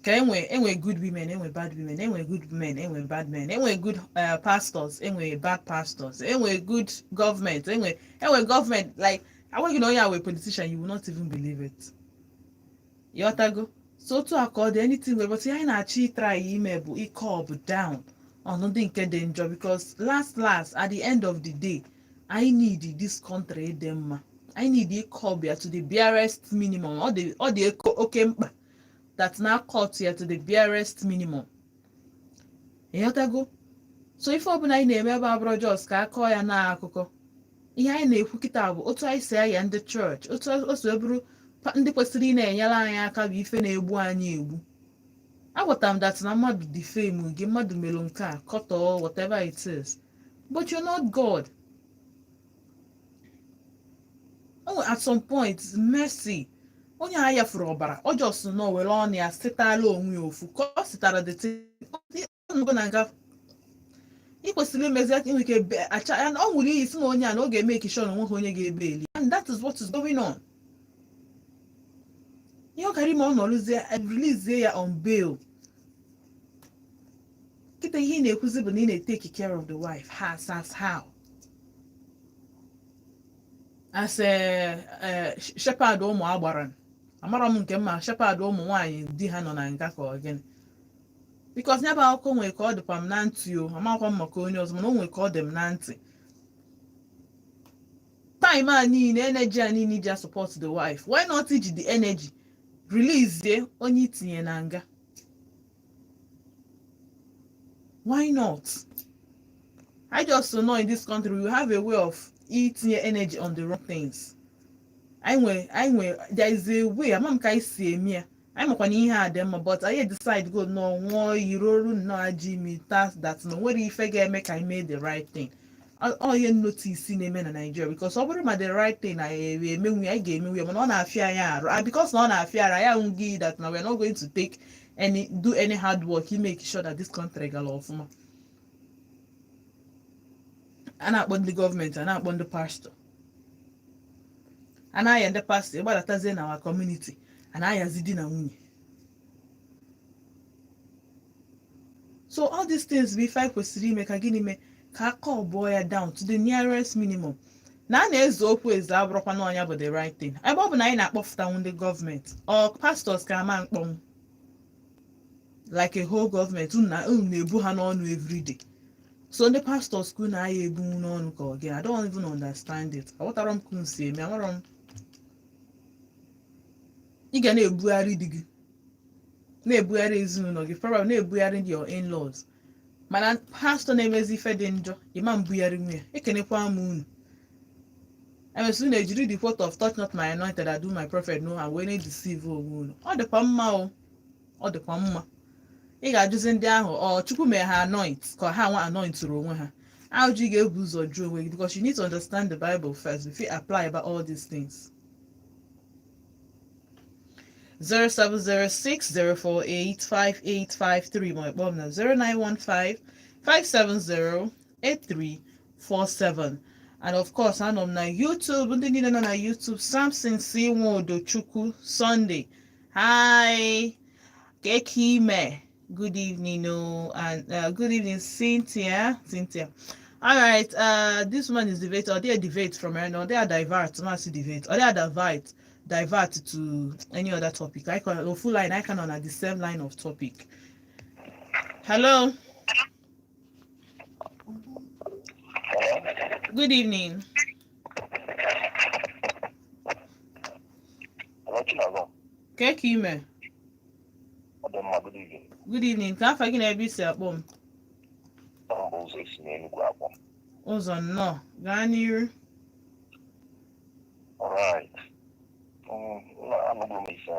Ka enwe good women, enwe bad women, enwe good men, enwe bad men, enwe good pastors, enwe bad pastors, enwe good government, enwe government like enweghị na onye a wee politician, you will not even believe it. Ịghọtago? So otu a ka ọ dị, anything nwere, but ihe anyị na-achọ ịtry ime bụ ike ọ bụ down ọnụ ndị nke dị njọ, because last last, at the end of the day, I need this country dị mma. I need ịkọ ya to the barest minimum. Ọ dị oke mkpa that na cut ya to the barest minimum. Ịghọtago? So ife ọbụla anyị na-eme ebe abụrụ just ka a kọọ ya na akụkọ. Ihe anyị na-ekwu kịta bụ otu anyị si aya ndị chọọchị, otu o si bụrụ ndị kwesịrị ị na-enyere anyị aka bụ ife na-egbu anyị egbu. Agwatara m that na mmadụ defame gị, mmadụ mere nke a, kọtọọ, whatever it is, but you're not God. O at some point, mercy. Onye a yafuru ọbara, ọ just nọ were ọnụ ya sitala onwe ya ofu ka ọ sitara the thing na nga. Ị kwesịrị imezi aka inwe ike acha ọ nwere iyi si na onye a na ọ ga-eme ekishọn onweghị onye ga-ebe eli, and that is what is going on. Ihe ọ kara ime, ọ nọrụzie, release ya on bail. Kịta ihe ị na-ekwuzi bụ na ị na-etake care of the wife. Has as how? As a shepherd ụmụ agbara, amara m nke mma, shepherd ụmụ nwaanyị di ha nọ na nga, ka ọ gịnị? Because ya bụ akụkọ nwere ka ọ dịkwa m na ntị o. Amakwa m maka onye ọzọ, mana o nwere ka ọ dị m na ntị. Time a niile, energy a niile iji support the wife, why not iji the energy release onye itinye na nga? Why not? I just know in this country we have a way of itinye energy on the wrong things. Anyị nwe there is a way, ama m ka anyị si eme ya. Anyị makwa na ihe a dị mma, but anyị decide go nnọọ nwụọ yiroru nnọọ ajọ imi ta that na o nwere ife ga-eme ka anyị mee the right thing. Ọ ihe notice na-eme na Nigeria, because ọ bụrụ ma the right thing na emenwu ya, anyị ga-emenwu ya, mana ọ na-afịa anyị arụ. And because na ọ na-afịa arụ, anyị ahụghị that na we are not going to take any do any hard work to make sure that this country gara ọfụma. A na-akpọ ndị gọọmenti, a na-akpọ ndị pastọ, a na-aya ndị pastọ. Ịgbadatazie na our community, a na-ayazi di na nwunye. So all these things bụ ife anyị kwesịrị ime ka gịnị mee ka aka ọbụọ ya down to the nearest minimum. Na a na-eze okwu eze abụrụkwa na ọnya bụ the right thing. Ebe ọ bụ na anyị na-akpọfụtanwu ndị gọọmenti ọ pastors ka ama mkpọnwụ like a whole government, unu na-ebu ha n'ọnụ everyday. So ndị pastors ka unu agha ebunwu n'ọnụ ka ọ gị? I don't even understand it. Aghọtara m ka unu si eme. Amarọ m, ị ga na-ebugharị di gị, na-ebugharị ezinụlọ gị, probably na-ebugharị your in-laws, mana pastọ na-emezi ife dị njọ, ịma mbugharị nwe ya. Ekenekwa m unu. Emesi unu ejiri the quote of "Touch not my anointed and do my prophet no harm" wee na-edeceive onwe unu. Ọ dịkwa mma o, ọ dịkwa mma. Ị ga-ajụzi ndị ahụ, ọ Chukwu mee ha anoint ka ha nwa anointụrụ onwe ha? Ajụjụ ị ga-ebu ụzọ jụọ onwe gị, because you need to understand the Bible first before you apply about all these things. 07060485853, ma ịkpọọ m na 09155708347. And of course, anọ m na YouTube. Ndị niile nọ na YouTube, Samson C Nwodochukwu Sunday, hi, Kekime, good evening. Oh, and good evening, Cynthia. Cynthia, all right. This one is debate or they debate from here. No, they are divert, not debate, or they are divert to any other topic. I can full line. I can on at the same line of topic. Hello. Hello? Good evening. Hello, Chinazọ. Kekime. Ọ dị mma, good evening. Good evening. Ka afa gị na ebe isi akpọ m? Ọ bụ ụzọ esi n'Enugwu akpọ. Ụzọ, nnọọ, gaa n'iru. All right. No, anụgo m ife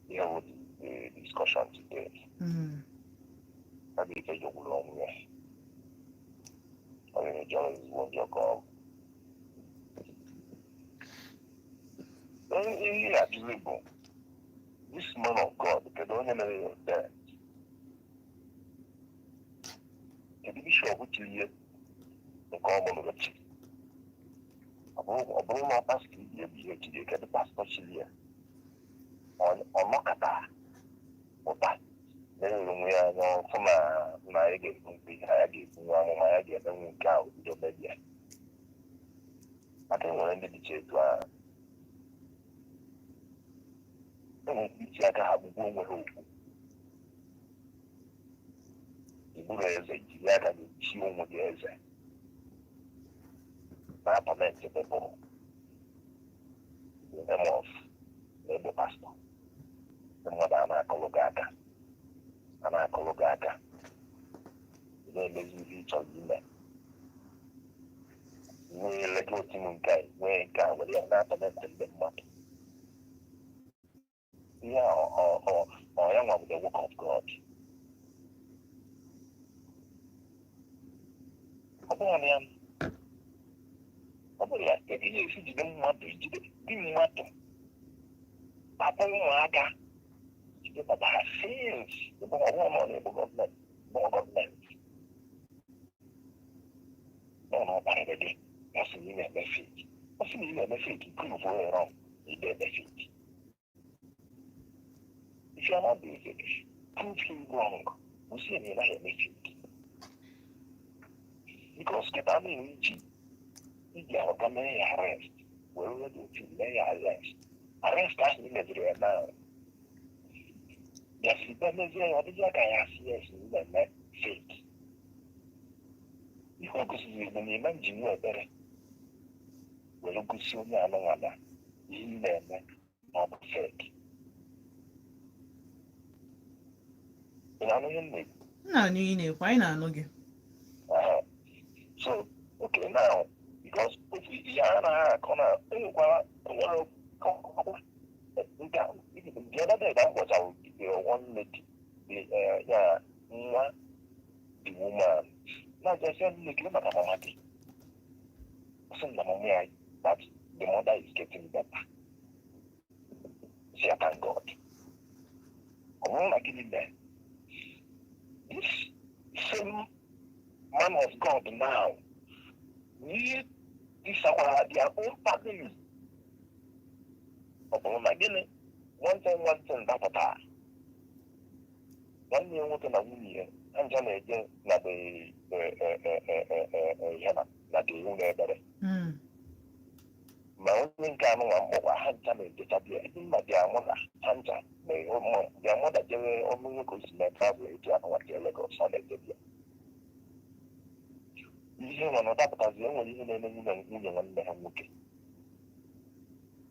ihe bụ the discussion today. Ọ bụ ife jọgburu onwe ya. Ọ ga-ejọrọ ezigbo njọ ka ọ bụ. Ihe ị ga-ajụzi bụ, this man of God, kedu onye mere ya ordain? Kedu bishọp chiri ihe nke ọ mụrụ chi? Ọ bụrụ na ọ pastọ ibi ebi ihe chiri ya, kedu pastọ chiri ya? Ọ nọkọta pụta na-ewere onwe ya anya ọfụ na ya ga-ebu mkpe ihe, ya ga-ebu nwa amụma, ya ga-emenwu nke a, obido mebie, maka enwere ndị dịcha etu ahụ. Enwere Ji aka ha gbugbuo onwe ha okwu. Iburu eze, jiri aka gị chi onwe gị eze na apartment people in the name of na-egbu pastọ. Ndị mmadụ a na-akọlụ gị aka, a na-akọlụ gị aka, ị na-emezi ihe ị chọrọ ime. Nwee legal team nke a, nwee nke a, were ya na-atorment ndị mmadụ. Ihe a ọ ya nwa bụ the work of God? Ọ bụrụ na ya, ọ bụrụ ya, kedu ihe esi jide mmadụ, jide di mmadụ, papa ụmụaka, jide papa ha since ọ bụrụ na ọ na-egbu gọọmenti bụ gọọmenti nọ na ọ kparịrị gị. Ọ sị na ị na-eme fake, ọ sị na ị na-eme fake, prove onye wrong na ị na-eme fake. If you are not doing fake, prove him wrong. Ọ sị na ị naghị eme fake, because kịta na-eji iji ahụta mee ya arrest, were redio team mee ya arrest. Arrest ahụ ị meziri ya na bịasiri bịa mezie ya, ọ dịghị aka ya asị yes na ị na-eme fake. Ihe o gosiri bụ na ịma njinwu ebere were gosi onye anụnwa na ihe ị na-eme na ọ bụ fake. Ị na-anụ ihe m na-ekwu? M na-anụ ihe ị na-ekwu, anyị na-anụ gị. So okay, now, because ofu ihe a anaghị akọ na enwekwara enwere nke the other day ka m gwachara the one lady, the ya nwa the woman na-aja nne gị maka mama gị. Ọ sị m na mama ya, that the mother is getting better. Si ya thank God. Ọ bụrụ na gịnị mee, this same man of God now ihe tisakwara their own family. Ọ bụrụ na gịnị, one thing, one thing dapụtara, nwanne ya nwoke na nwunye ya ha nja na-eje na the ihe na the ụlọ ekpere. Ma onye nke anụnwa mkpọkwa ha ncha na-ejecha bịa ebe mma dị amụ na ha ncha dị amụ da jere ọnụ nwoke osi na travel etu anụnwa jee Lagos, ọ na-eje bịa ihe nwa na ọ dapụtazi. Enwere ihe na-eme nwunye nwanne ha nwoke.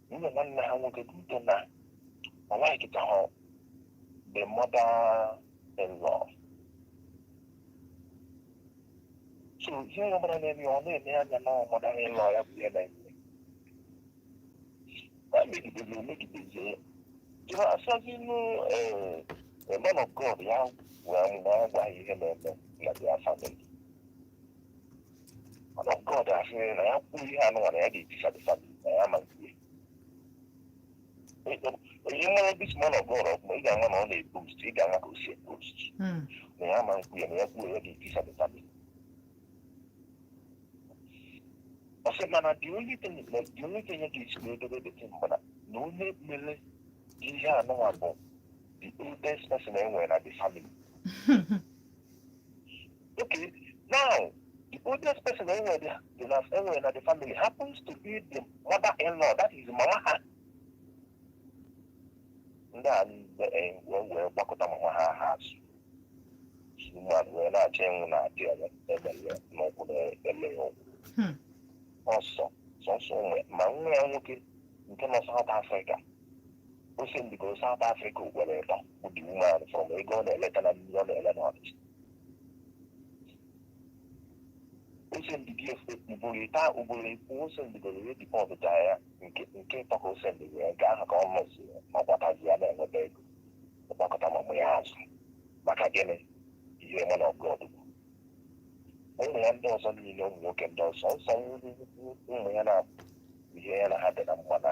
Nwunye nwanne ha nwoke dị ute na ọ laikịta the mother in law. So ihe ọ bụla na-eme, ọ na-eme anya na mother in law ya bụ ihe na-eme ya. Megidezi emegidezie, jụrụ asazinu man of God ya wee amụma ya gwa ya ihe na-eme na their family. Man of God asị na ya kwuo ihe anụnwa na ya ga-etisa the family, na ya ma nke onye nwere this man of God ọfụma, ị ga-ama na ọ na-eboast, ị ga-ama ka o si eboast. Na ya ma nkwu ya, na ya kwuo ya ga-etisa the family. Ọ sị mana the only thing ya ga-esi wee dobe the thing bụ na onye mere ihe anụnwa bụ the oldest person e nwere na the family. Okay, now the oldest person e nwere the enwere na the family happens to be the mother-in-law, that is mama ha. Ndị a niile wee gbakọta mama ha, ha azụ mmadụ wee na-achọ ịnwụ na adị emere n'ụkwụ na-ele ya ụkwụ. Ọsọ sọsọ ụmụ ya, ma nwa ya nwoke nke nọ South Africa, o sendigo South Africa ugboro ịtọ bụ the woman from ego ọ na-eleta na mmiri ọ na-ele n'Ọnịcha. O sendigo ugboro ịta, ugboro ikwu o sendigoro ya dipọtụta ya nke ịtọ ka o sendigo ya nke ahụ ka ọ nọzi ma gbatazi ya na-enweta ego gbakọta mamụ ya azụ. Maka gịnị? Ihe man of God bụ ụmụ ya ndị ọzọ niile, ụmụ nwoke ndị ọzọ nsọ ụmụ ya na ihe ya na ha dị na mma na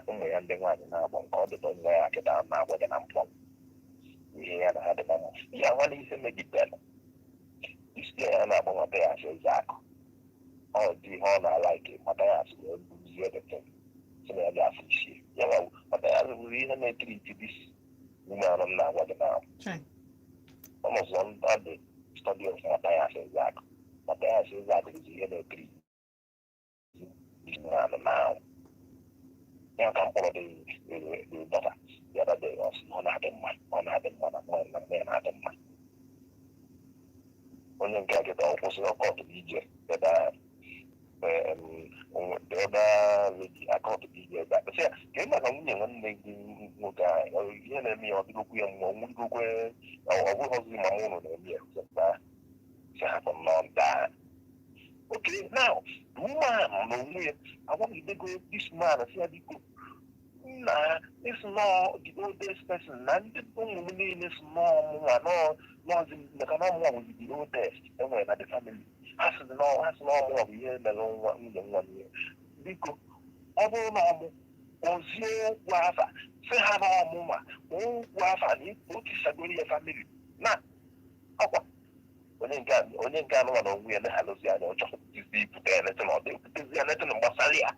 ụmụ ya ndị nwaanyị na-agbọ nke ọ dị na nwa ya kịta na-agba dị na mkpọ ihe ya na ha dị na mma ya nwa na ihe megidere isi ya na-agba nwata ya asị eze akụ ọ dị ihe ọ na-alaike mata ya asị wee buzie the thing sị na ya ga-afụ isi ya nwa mata ya bụrụ ihe na-etiriti this woman m na-agwa gị na Chai. almost under the study of Matthias Ezeaku. Matthias Ezeaku is ihe na-ekiri this man now. Ya ka mkpọrọ the daughter the other day, ọ sị na ọ na-adị mma, ọ na-adị mma na mma na mma ya na-adị mma. Onye nke a kịta ọ kwụsị ọkọtụ ije ebe a, the other lady akọtụ ije ebe a, sị ya ka ị maka nwunye nwanne gị nwoke a, ihe na-eme ya, ọ dịgokwu ya mma, ọ nwụrụgokwe, ọ bụghịzi mama ụnụ na-eme ya. Sị hapụ nnọọ daa. Okay, now the woman na onwe ya agwagidego this man, sị ya, biko nna, isi nọọ the oldest person na ndị ụmụ m niile, si nọọ mụnwa nọọzi, maka na ọmụnwa bụzi the oldest enwere na the family. Ha sị nọọ, ha sị nọọ mụnwa bụ ihe mere nwa nwunye nwa m ihe. Biko, ọ bụrụ na ọmụ ozie okwu afa, sị ha na ọmụnwa okwu afa na o tisagoro ya family na ọkwa onye nke anụnwa na onwe ya na-alụzi anya, ọ chọpụtazi ibute ya netin, ọ dị ebutezi ya netin gbasara ya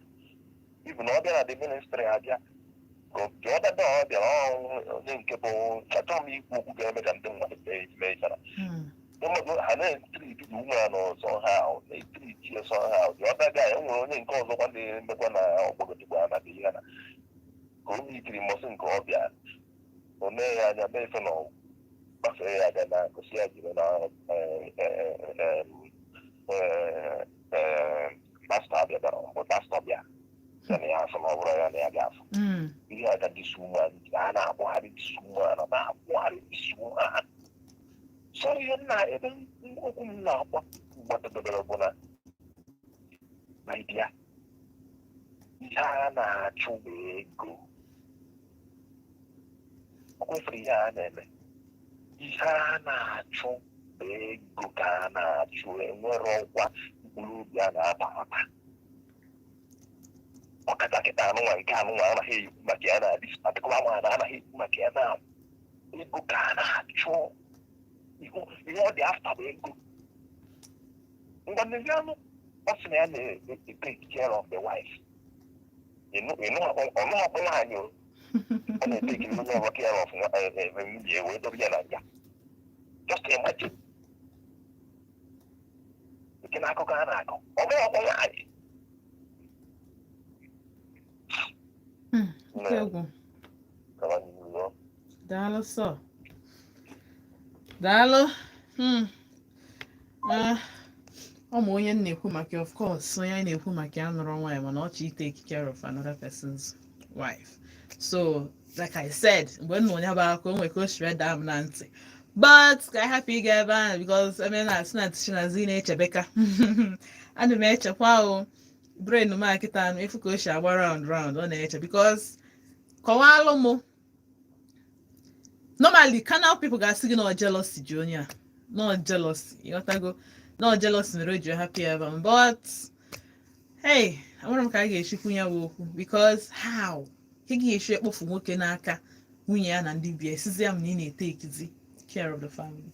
ibu na ọ bịa na the ministry abịa the other day. Ọ bịara, onye nke bụ, achọghị m ikwu okwu ga-eme ka ndị mmadụ mee ifere. Ndị mmadụ ha na-etreat the woman somehow, na-etreat ya somehow. The other guy, e nwere onye nke ọzọkwa na-emekwa na ọgbọgọdịgba na dị ya na ka o mitiri mbọsị nke ọ bịa, o mee ya anya mee ife na ọ gbafee ya anya na gosi ya jiri na pastọ abịa, mgbe pastọ bịa ya na ya afọ na ọ bụrụ ya na ya ga-afụ ihe aga. This woman, a na-akpọgharị this woman, na-akpọgharị this woman. So ihe nna ebe okwu m na-akpọ gbadobere bụ na, my dear, ihe a na-achụ bụ ego. Ọ kwefere ihe a na-eme, ihe a na-achụ bụ ego ka a na-achụ. Enwere ọkwa mkpụrụ obi a na-ata ata, ọkacha kịta anụnwa nke anụnwa anaghị ekwu maka ya na this particular one, anaghị ekwu maka ya na ego ka a na-achụ. Ihe ọ dị after bụ ego. Ngwa n'ezianụ, ọ sị na ya na-take care of the wife. Ọnụ nwaanyị o, ọ na-etake onye ọbụla care of nwunye wee dobe ya na nga. Just imagine, nke na akụkọ a na-akọ, ọ bụghị ọkpọ nwaanyị. Oke egwu. Gawa n'ihu, ọ. Daalụ sọ, daalụ. Ah, ọ ma onye m na-ekwu maka ya, of course, onye anyị na-ekwu maka ya nụrụ nwaanyị, mana ọ chọ take care of another person's wife. So like I said, mgbe m nụ ya bụ akụkọ, o nwere ka o siri daa m na ntị, but ka anyị hapụ ịga ebe ahụ, because eme na-asị na Chinazi na-echebeka, ana m echekwa o brain m a kịta anụ efu ka o si agba round round. Ọ na-eche because kọwalụ mụ, normally carnal people ga-asị gị na ọ jealousy ji onye a, na ọ jealousy, ịghọtago, na ọ jealousy mere o ji hapụ ya ebe ahụ. But hey, amara m ka a ga-echikwu ya bụ okwu, because how ka ị ga-esi ekpofu nwoke n'aka nwunye ya na ndị bịa, esizi ya m na ị na-etekizi care of the family?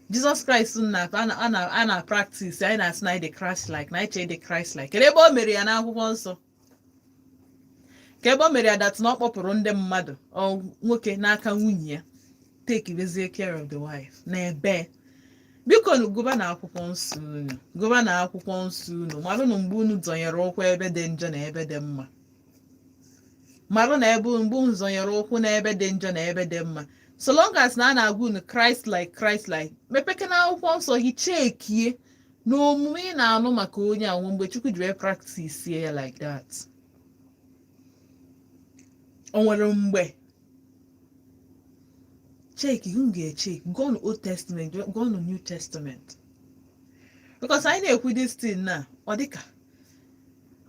Jesus Christ na a na practice anyị na-asị na anyị dị Christ like, na anyị chee dị Christ like. Kedu ebe o mere ya n'akwụkwọ nsọ? Ka ebe o mere ya that na ọ kpọpụrụ ndị mmadụ, ọ nwoke n'aka nwunye ya, take bezie care of the wife na ebe? Biko nu, gụba na akwụkwọ nsọ unu, gụba na akwụkwọ nsọ unu, marụ na mgbe unu zọnyere ụkwụ ebe dị njọ na ebe dị mma, marụ na ebe mgbe unu zọnyere ụkwụ na ebe dị njọ na ebe dị mma. So long as na a na-agwa unu Christ like, Christ like, mepeke na akwụkwọ nsọ gị, chekie na omume ị na-anụ maka onye a nwe mgbe Chukwu ji wee practice ya like that. O nwere mgbe? Check, unu ga-echek, go on Old Testament, go on New Testament, because anyị na-ekwu this thing na ọ dịka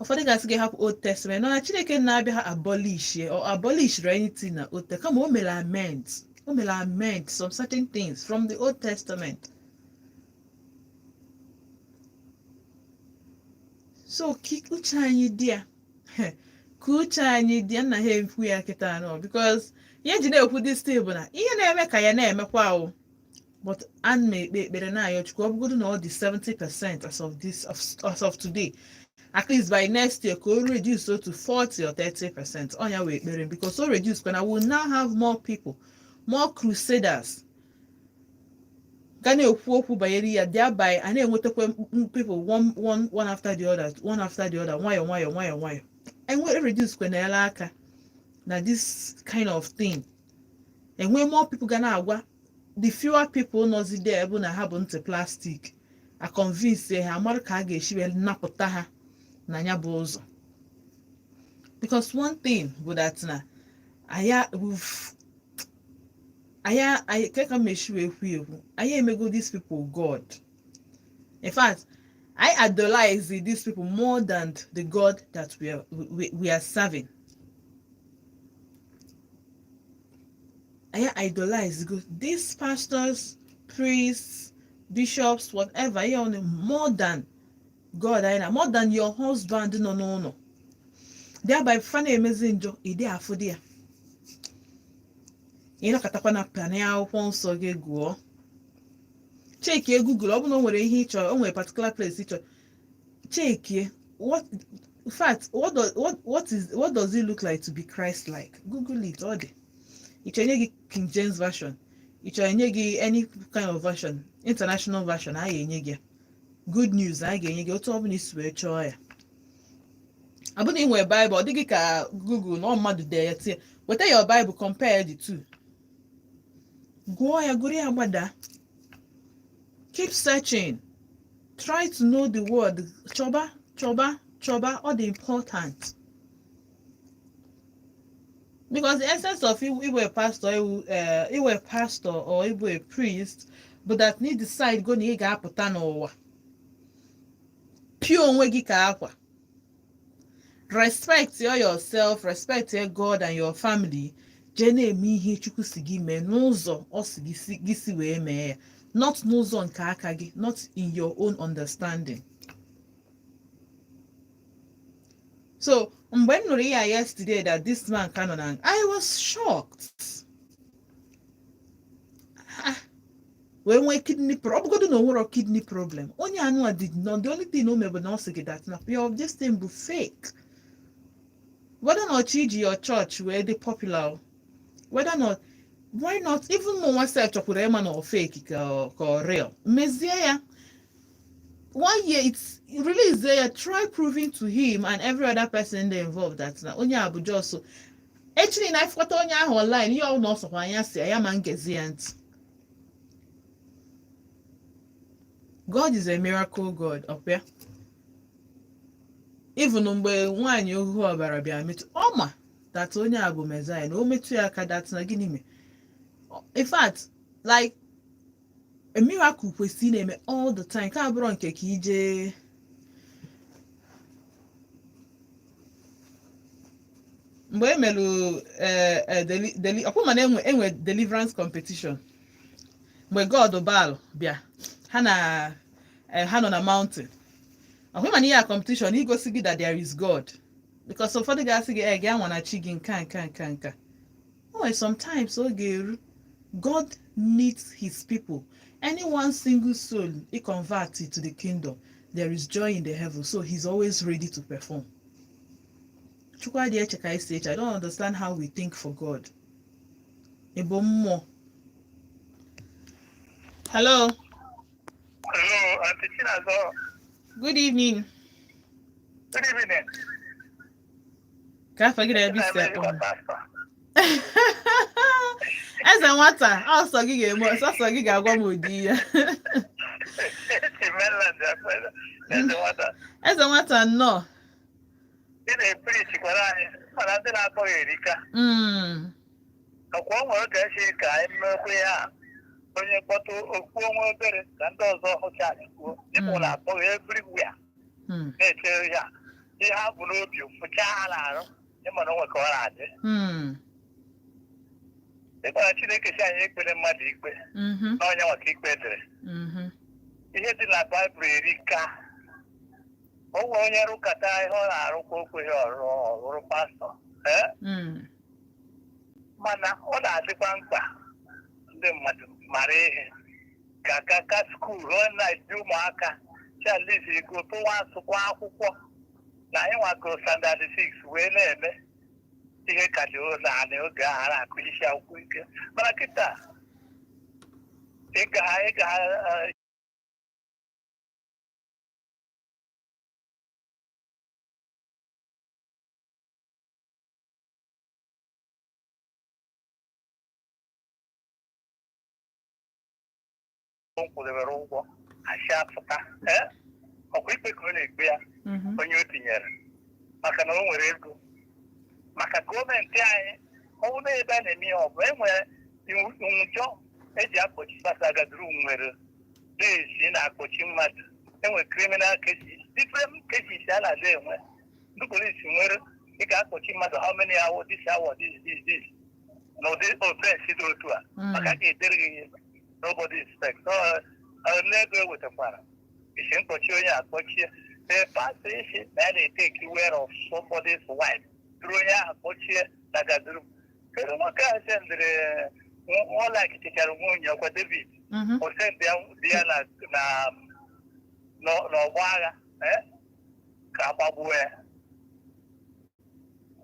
ụfọdụ ga-asị gị hapụ Old Testament, na Chineke na-abịa ha abolish or abolish anything na Old Testament, kama o mere amend, o mere amend some certain things from the Old Testament. So ka uche anyị dị ya, ka uche anyị dị ya nna ha ekwu ya kịta anọ, because ihe ji na-ekwu this thing bụ na ihe na-eme ka ya na-emekwa o. But ana m ekpe ekpere na-ayọ Chukwu, ọ bụgodu na ọ dị 70% as of today, at least by next year ka o reduce to 40 or 30%. Ọ ya wee ekpere, because o reduce kana we will now have more people, more crusaders ga na-ekwu okwu banyere ya, thereby a na-enwetakwa people one, one, one after the other, one after the other, nwayọ nwayọ nwayọ nwayọ, enwe reduce kwenela aka na this kind of thing. Enwe more people ga na-agwa the fewer people nọzi there bụ na ha bụ ntị plastic, a convince ha, mara ka a ga-esi wee napụta ha na ya bụ ụzọ. Because one thing bụ that na aya aya anyị ka m esi wee kwu ekwu, anyị emego these people God. In fact, I idolize these people more than the God that we are serving. I idolize these pastors, priests, bishops, whatever, you know, more than God, more than your husband. No. Thereby, fa na-emezi njọ, ịdị afụ dị ya. Ị nọkọtakwa na pịa akwụkwọ nsọ gị gụọ, chekie Google, ọ bụrụ na o nwere ihe ị chọrọ, o nwere particular place ị chọrọ, chekie what, in fact, what does it look like to be Christ-like? Google it. Ọ dị, ị chọrọ enye gị King James Version, ị chọrọ enye gị any kind of version, international version, a ga-enye gị good news, a ga-enye gị otu ọ bụla isi wee chọọ ya. Ọ bụrụ na ị nwere Bible, ọ dịghị ka Google na ọ mmadụ dee ya, tie, weta your Bible, compare the two, gụọ ya, gụrụ ya gbada. Keep searching, try to know the word. Chọba, chọba, chọba. Ọ dị important because the essence of iwe pastor, iwe pastor or iwe priest, but that need decide go na ị ga-apụta n'ụwa, pịa onwe gị ka akwa. Respect yourself, respect your God and your family. Jee na-eme ihe Chukwu si gị mee n'ụzọ ọ si gị si wee mee ya, not n'ụzọ nke aka gị, not in your own understanding. So mgbe m nụrụ ya yesterday that this man ka nọ na, I was shocked. Wee nwee kidney problem. Ọ bụgodu na o nwero kidney problem, onye anụ did not, the only thing o mebe na ọ sị gị that na your this thing bụ fake. Whether not iji your church wee dị popular, whether not, why not? Even mụ nwa sef chọkwuru ịma na ọ fake ka ọ real. Mezie ya one year, it's release ya, try proving to him and every other person dey involved that na onye a bụ just echi na ifụkọta onye ahụ online, ihe ọ na ọsọkwa anya si ya ma ngezi ya ntị. God is a miracle God. Ọkwa even mgbe nwaanyị ohu ọbara bịa metụ, ọ ma that onye a bụ Messiah, na o metụ ya aka, that na gịnị mee. In fact, like a miracle kwesịrị na-eme all the time, ka abụrụ nke ka ije mgbe e melụ ọkwa mana enwe deliverance competition mgbe God Baal bịa, ha na ha nọ na mountain. Ọkwa mana ihe a competition igosi gị that there is God, because ụfọdụ ga-asị gị gị anwa na chi gị nka nka nka nka. O nwere sometimes ọ ga-eru, God needs his people. Any one single soul he convert to the kingdom, there is joy in the heaven. So he's always ready to perform. Chukwu adịghị eche ka anyị si eche. I don't understand how we think for God. Ebo mmụọ. Hello. Hello, Auntie Chinazo. Good evening. Good evening. Ka afọ gị na-ebi si akpọ m. Eze nwata, ọsọ gị ga-eme, ọsọ gị ga-agwa m ụdị ya. Eze nwata nnọọ. Ị na-epirichikwara anyị, mana ndị na-akpọ ya erika. Ọkwa o nwere ka esi ka anyị mekwe ya, onye kpọtụ okwu onwe obere ka ndị ọzọ hụcha anyị kwuo. Ịpụ na-akpọ ya everywhere na-eche ya ihe ha bụ n'obi fụchaa ha na-arụ, ịma na onwe ka ọ na-adị. Ịkpara Chineke si anyị ekpere mmadụ ikpe n'ọnya maka ikpe dịrị. Ihe dị na Baịbụl erika. O nwere onye rụkata ihe ọ na-arụkwa, okweghị ọrụ ọrụ pastọ, mana ọ na-adịkwa mkpa ndị mmadụ mara ihe ka ka skuul ọ na-eji ụmụaka chalizi tụwa asụkwa akwụkwọ na anyị nwagoro standard 6 wee na-eme ihe ka dị naanị oge ahụ a na-akụ isi akwụkwọ ike, mana kịta ịga m kwụdebere ụgwọ asị apụta. Ee, ọkwa ikpe ka ọ na-ekpe ya. Onye o tinyere maka na o nwere ego, maka gọọmenti anyị, ọ bụrụ na ebe a na-eme ihe, ọ bụ enwere njọ eji akpọchi pasa agaduru, nwere desi na-akpọchi mmadụ, enwere criminal cases, different cases a na-adị enwe. Ndị polisi nwere ị ga-akpọchi mmadụ how many hours, this hour, this, this, this, n'ụdị offense dị otu a, maka a ga-edere gị ihe nobody expect. So ego ewetakwara isi mkpọchi onye akpọchie. Ee, pastọ isi na ya na-etake care of somebody's wife duru onye ahụ kpọchie na gaduru. Kedu nwoke ahụ sendịrị nwa, nwunye ọkwa David? O sendị ya di ya na n'ọgbọ agha, ka agbagbuo ya.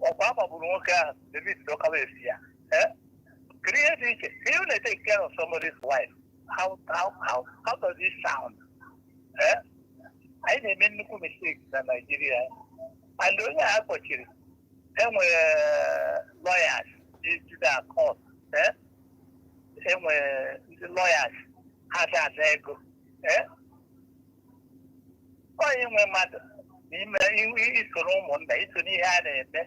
Ọkwa agbagburu nwoke ahụ, David dọkawa esi ya. Kedu ihe dị iche ihe na-etake care of somebody's wife? How does it sound? Anyị na-eme nnukwu mistake na Nigeria. And onye a kpọchiri, enwere lawyers na court, enwere ndị lawyers ha ga-ana ego. Onye nwe mmadụ n'ime isoro ụmụnna, iso n'ihe a na-eme,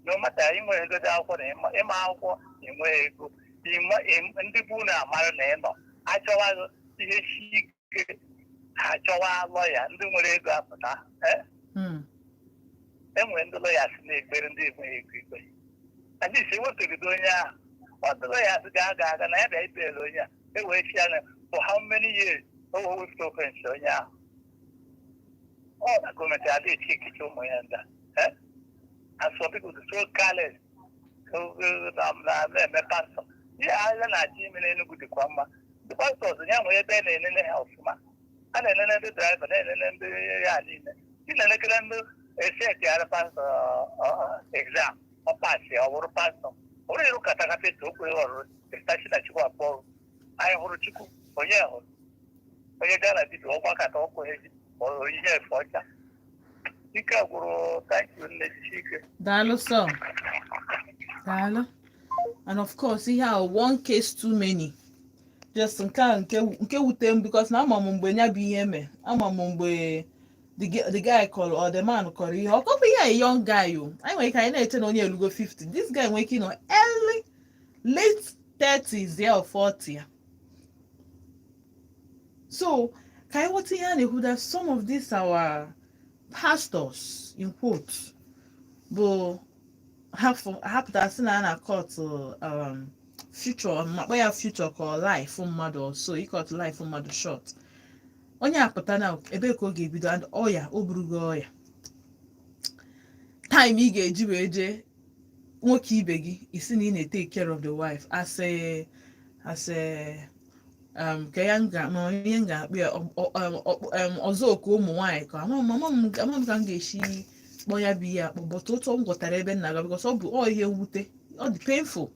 no matter inwe ego dị akwụkwọ na ịma akwụkwọ, inwe ego, ndị bụ na amara na ịnọ achọwaghị ihe si ike, ha achọwa lọya ndị nwere ego apụta. Enwere ndị lawyers na-ekpere ndị enweghị ego ikpe. At least ewepụgide onye ahụ, ọ ndị lawyers ga-aga aga na ya bịa ikpere onye a, e wee chi ya na for how many years o wee wepụta offense onye ahụ. Ọ na gọọmenti adịghị echi ekiche ụmụ ya ndị a. And some people are so careless na-eme pastọ. Ihe ahịa na-achọ ime n'Enugu dịkwa mma. Ndị pastors ya nwere ebe a na-enene ha ọfụma, a na-enene ndị driver, na-enene ndị ya niile. Ị na-elekere ndị esetiara pastọ exam, ọ pasị, ọ bụrụ pastọ, ọ bụrụ ịrụ katakapịta okwu ọrụ estachi na Chukwu akpọ ọrụ. Anyị hụrụ Chukwu, onye hụrụ onye gaa na dibịa ọgbakọta ọkụ eji ihe efe ọcha. Ike gwụrụ. Thank you, nne, ike. Daalụ sọ, daalụ. And of course, ihe a, one case too many. Just nke a nke wute m, because na ama m mgbe ya bụ ihe mee, ama m mgbe the guy kọrọ, or the man kọrọ ihe ọ kọkwa ihe a. Young guy o, anyị nwere ike anyị na-eche na onye elugo 50. This guy nwere ike ịnọ early late 30s ya or 40 ya. So ka anyị ghọta ihe a na-ekwu, that some of these our pastors, in quotes, bụ ha pụtara sị na a na-acut future ma kpọ ya future ka ọ life mmadụ, so ịcut life mmadụ short. Onye apụta na ebe ka ọ ga-ebido, and ọya o burugo ọya time ị ga-eji wee jee nwoke ibe gị isi na ị na-etake care of the wife as a ka ya nga ma ihe m ga-akpụ ya ọzọ oku ụmụ nwaanyị ka ama m ka m ga-esi kpọọ ya bụ ihe akpọ, but otu m gwọtara ebe nna ga, because ọ bụ ọ ihe mwute, ọ dị painful,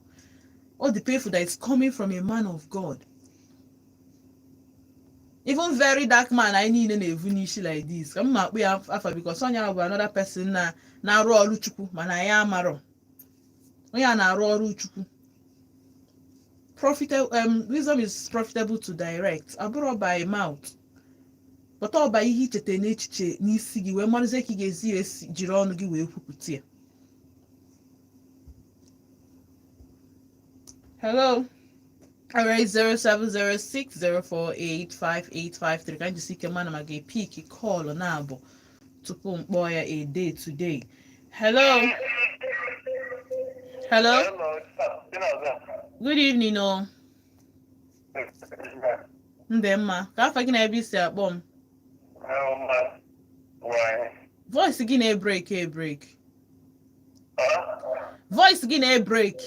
ọ dị painful that it's coming from a man of God. Even very dark man anyị niile na-evu n'isi like this, ka m ma akpụ ya afa, because onye ahụ bụ another person na na-arụ ọrụ Chukwu, mana anyị amarọ onye a na-arụ ọrụ Chukwu. Profitable, wisdom is profitable to direct, abụrụ by mouth, but ọ bụ ihe icheta n'echiche n'isi gị wee marụzie ka ị ga-esi esi jiri ọnụ gị wee kwupụta ya. Hello. Alright, 07060485853. Ka anyị jisi ike mana ma ga-epik call na-abụ tupu m kpọọ ya a day today. Hello. Hello. Hello, Chinaza. Good evening, oh. Ndị mma. Ka afa gị na ebe isi akpọ m? Why? Voice gị na-ebreak ebreak. Voice gị na-ebreak.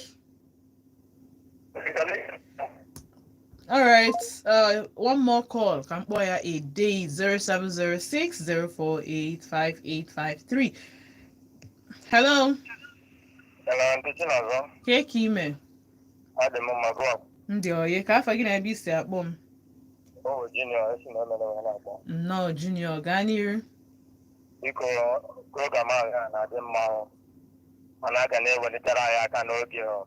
All right. One more call. Ka m kpọọ ya a day. 07060485853. Hello. Hello, ndị Chinaza. Ka ka ime? Adị m mma, gụọ. Ndị oyi. Ka afa gị na ebe isi akpọ m? O Junior, esi na emere wee na-akpọ. Nnọọ, Junior. Gaa n'iru. Biko, program ahụ na-adị mma o. Mana a ga na-ewelitere anyị aka n'oge o.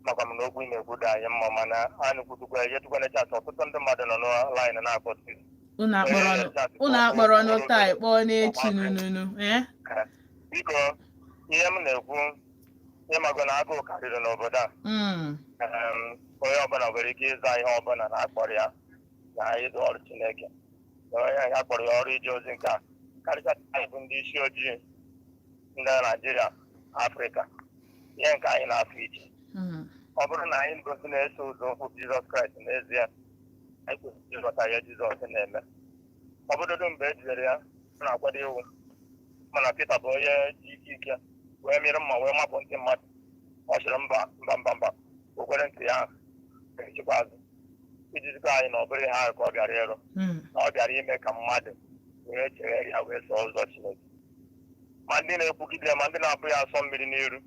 Makwa m na okwu ị na-ekwu dị anyị mma, mana anyị kwutukwa ejetukwana chat. Ọtụtụ ndị mmadụ nọ n'line na-akpọtụ. Unu akpọrọ nụ taa, kpọọ n'echi nununu, eh. Biko, ihe m na-ekwu, ịmago na agụụ karịrị n'obodo a. Onye ọbụla nwere ike ịza ihe ọbụla na akpọrọ ya na ịzụ ọrụ Chineke, na onye a kpọrọ ya ọrụ ije ozi nke a, karịcha anyị bụ ndị isi ojii, ndị Naijiria, Afrịka, ihe nke anyị na-afụ iche. Ọ bụrụ na anyị ngosi na-eso ụzọ ụkwụ Jizọs Kraịst n'ezie, anyị kwesịrị ịghọta ihe Jizọs na-eme. Ọ bụdodo mgbe e jidere ya, ọ na-akwado iwu, mana Pita bụ onye ji ike ike wee mịrị mma wee mapụ ntị mmadụ. Ọ sịrị, "Mba, mba, mba, mba." O kwere ntị ya echekwa azụ iji zikọ anyị na ọ bụrụ ihe ahụ ka ọ bịara ịrụ, na ọ bịara ime ka mmadụ wee chegharịa ya wee sọọ ụzọ Chineke. Ma ndị na-ekwugide ya, ma ndị na-abụ ya asọ mmiri n'iru,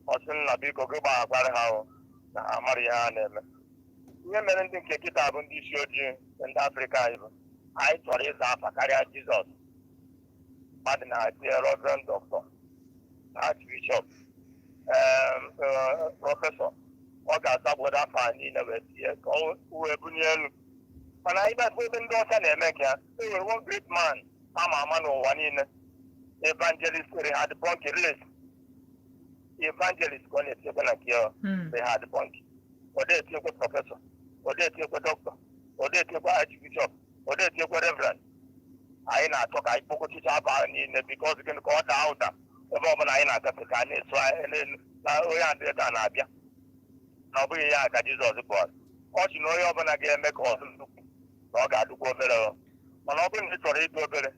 ọ sị, "Nna, biko, gị gbaghakwara ha o, na ha amara ihe ha na-eme." Ihe mere ndị nke kịta bụ ndị isi ojii, ndị Afrịka, anyị bụ anyị chọrọ ịza afa karịa Jizọs. Mmadụ na-ati Reverend Doctor, Archbishop, Professor, ọ ga-azagbodo afọ a niile wee tinye ka ọ wee bunye elu. Mana anyị bịa ebe ndị ọcha na-eme nke ya, e nwere one great man ama ama n'ụwa niile, Evangelist Reinhard Bonnke. Evangelist ka ọ na-etinyekwa na nke ya. Reinhard Bonnke, ọ na-etinyekwa Professor, ọ na-etinyekwa Doctor, ọ na-etinyekwa Archbishop, ọ na-etinyekwa Reverend. Anyị na-achọ ka anyị kpokọchicha afọ ahụ niile, because gịnị? Ka ọ daa ụda ebe ọbụla anyị na-agafe, ka a na-eso anyị na onye adị ebe a na-abịa, na ọ bụghị ya ka Jizọs kpọrọ. Ọ sị na onye ọbụla ga-eme ka ọ dị nnukwu, na ọ ga-adịkwa obere o. Mana ọ bụrụ na ị chọrọ ịdị obere,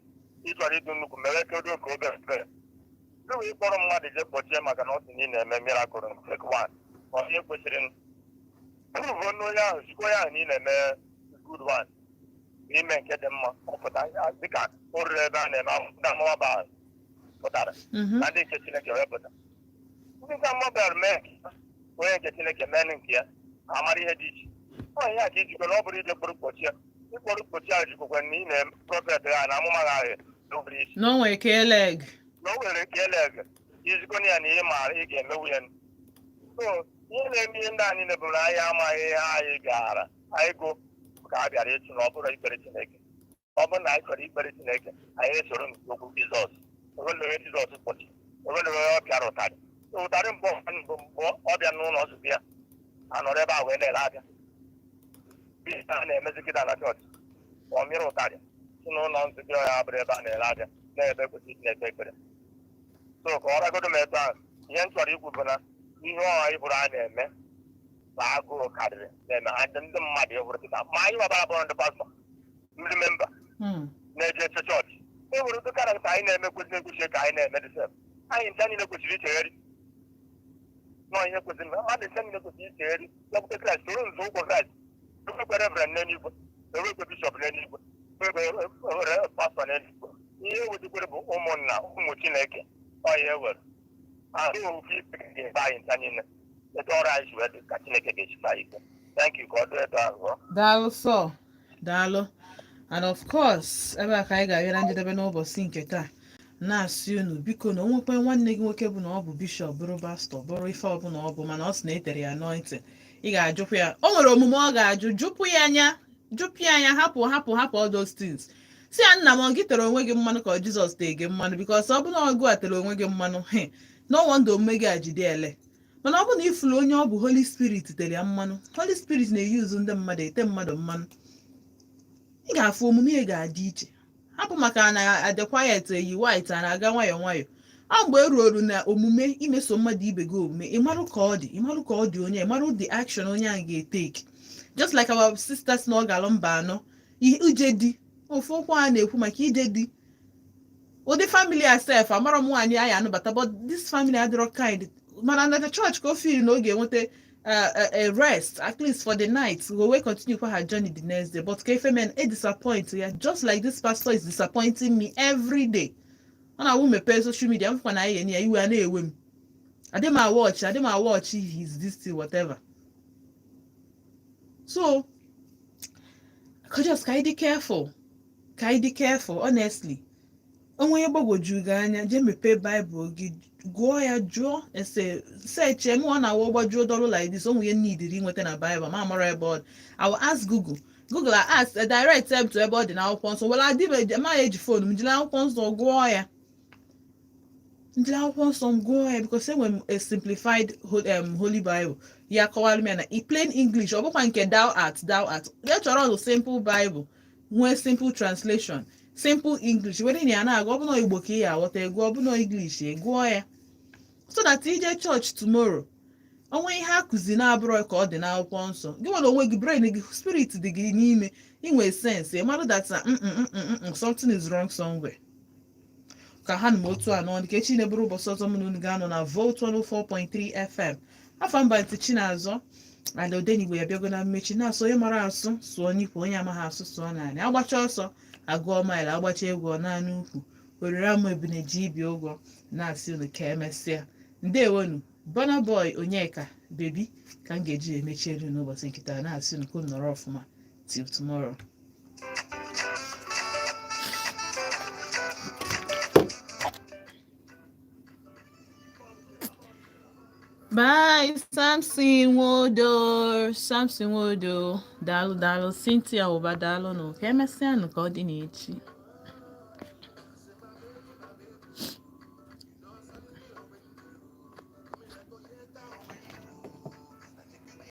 ị chọrọ ịdị nnukwu, mere kedo ka obere obere ndị wee kpọrọ mmadụ jee kpọchie, maka na ọ sị na ị na-eme miracle nke one. Ọ ihe kwesịrị prove na onye ahụ sikwa onye ahụ na ị na-eme good one, n'ime nke dị mma. Ọ pụta dịka o ruru ebe a na-eme ndị amụma Baal pụtara na ndị nke Chineke wee pụta. Ndị nke amụma Baal mee nke ya, onye nke Chineke mee nke ya, amara ihe dị iche. Ọ ihe a ka ijikọ na ọ bụrụ ije kpọrọ kpọchie, ịkpọrọ kpọchie ahụ jikwakwa na ị na-eme prophet ya na amụma ha ahụ n'obere isi. Na o nwere ka eleg. Na o nwere ka ele izikọ ya na ihe maara ị ga-emewu ya. So ihe na-eme ihe ndị a niile bụ na anyị amaghị ihe anyị gara anyị go ka a bịara ịchụ, na ọ bụrụ ikpere Chineke. Ọ bụrụ na anyị chọrọ ikpere Chineke, anyị esoro okwu Jizọs. Onwere Jizọs kpọchi, onwere onye ọ pịara ụtarị. Ụtarị mbụ mbụ mbụ ọ bịa n'ụlọ nzukọ ya, anọrọ ebe a wee na-ele abịa ihe a na-emezi kịta na chọọchị. Ọ mịrị ụtarị si n'ụlọ nzukọ ya bụrụ ebe a na-ele abịa na-ebe kwesịrị na-ekpe ekpere. So ka ọ ragodo m ebe ahụ. Ihe m chọrọ ikwu bụ na ihe ọha ịbụrụ a na-eme na agụụ karịrị na-eme ha ndị mmadụ ịhụrụ kịta, ma anyị nwabara bụrụ ndị pastọ, ndị member na-eje eche chọọchị. E nwere ụdị character anyị na-eme kwesịrị ekwesịrị ka anyị na-eme dị sef. Anyị ncha niile kwesịrị ichegheri nọ ihe kwesịrị mmadụ ncha niile kwesịrị ichegheri, bịakwute Kraịst, soro nzọụkwụ Kraịst. Ewekwe Reverend n'eluigwe, ewekwe Bishọp n'eluigwe, ewekwe pastọ n'eluigwe. Ihe ewetakwere bụ ụmụnna, ụmụ Chineke. Ọ ya ewere ahụ ofu ikpe ga-ebe anyị ncha niile. Etu ọrụ anyị si wee dị ka Chineke ga-echikwa anyị ikpe. Thank you, ka ọ dị etu ahụ. Daalụ sọ, daalụ. And of course, ebe a ka anyị ga-abịa na njedebe n'ụbọchị nke taa. Na-asị unu, biko, na onwekwe nwanne gị nwoke bụ na ọ bụ bishọp, bụrụ pastọ, bụrụ ife ọbụla ọ bụ, mana ọ sị na etere ya anointing, ị ga-ajụkwa ya. O nwere omume ọ ga-ajụ, jụpụ ya anya, jụpụ ya anya. Hapụ, hapụ, hapụ all those things. Si ya, "Nna m, ọ gị tere onwe gị mmanụ ka ọ Jizọs tee gị mmanụ?" Because ọ bụ na ọgụ a tere onwe gị mmanụ, he, no wonder omume gị a jide ele. Mana ọ bụ na ifulu onye ọ bụ Holy Spirit tere ya mmanụ, Holy Spirit na-eyuzu ndị mmadụ ete mmadụ mmanụ, ị ga-afụ omume ya ga-adị iche. Hapụ maka na adị quiet, eyi white, a na-aga nwayọọ nwayọọ. Ọ mgbe e ruoru na omume imeso mmadụ ibe gị omume, ịmarụ ka ọ dị, ịmarụ ka ọ dị onye, ịmarụ the action onye ahụ ga-etake. Just like our sisters na ọ ga-alụ mba anọ ije di, ofu okwu a na-ekwu maka ije di, ụdị family a sef amara m nwaanyị anyị anụbata, but this family adịrọ kind. Mana na the church ka o feel na ọ ga-enweta a rest, at least for the night, go wee continue for her journey the next day. But ka ife men e disappoint ya, just like this pastor is disappointing me every day. Ọ na-awụ mepee social media, m fụkwa na anyị enye ya iwe a na-ewe m. Adị m awatch, adị m awatch his this thing, whatever. So just ka anyị dị careful, ka anyị dị careful, honestly. Onwe ihe gbagwoju gị anya, jee mepee Baịbụl gị, gụọ ya, jụọ ese, search. M ọ na-awụ gbajuo dọrụ like this, onwe ihe neediri inweta na Baịbụl ma amara ebe ọ dị, I will ask Google. Google, I ask, direct them to ebe ọ dị n'akwụkwọ nsọ. Well, adị m amaghị eji phone m jiri akwụkwọ nsọ gụọ ya, njiri akwụkwọ nsọ m gụọ ya, because enwere m a simplified Holy Bible. Ya kọwara m ya na in plain English. Ọ bụkwa nke thou art, thou art ya chọrọ ọzọ. Simple Bible nwee simple translation, simple English, were na ya na-agụ. Ọ bụna Igbo ka ị ya aghọta, ego ọ bụna English, ị gụọ ya, so that ije church tomorrow, onwe ihe a kụzi na-abụrọ ka ọ dị n'akwụkwọ nsọ, gị nwere onwe gị, brain gị, spirit dị gị n'ime, inwe sense, ị mara that na something is wrong somewhere. Ka ha na m otu a n'ọnụ, ka echi na-eburu ụbọchị ọzọ mụ na unu ga-anọ na Volt 104.3 FM. Afọ mba ntị Chinazọ and Odenigbo ya bịago na mmechi, na-asụ onye mara asụ sụọ n'ikwu, onye amaghị asụ sụọ naanị. Agbacha ọsọ agụọ mile, agbacha egwu ọ naanị ukwu oriri ama ebune ji ibi ụgwọ. Na-asị unu ka emesịa. Ndewonu. Burna Boy, Onyeka Baby, ka m ga-eji emechi elu n'ụbọchị nkịta, na-asị unu ka unu nọrọ ọfụma till tomorrow. Bye, Samson Nwodo. Samson Nwodo. Daalụ, daalụ. Cynthia Ụba, daalụ nụ. Ka emesịa nụ, ka ọ dị n'echi.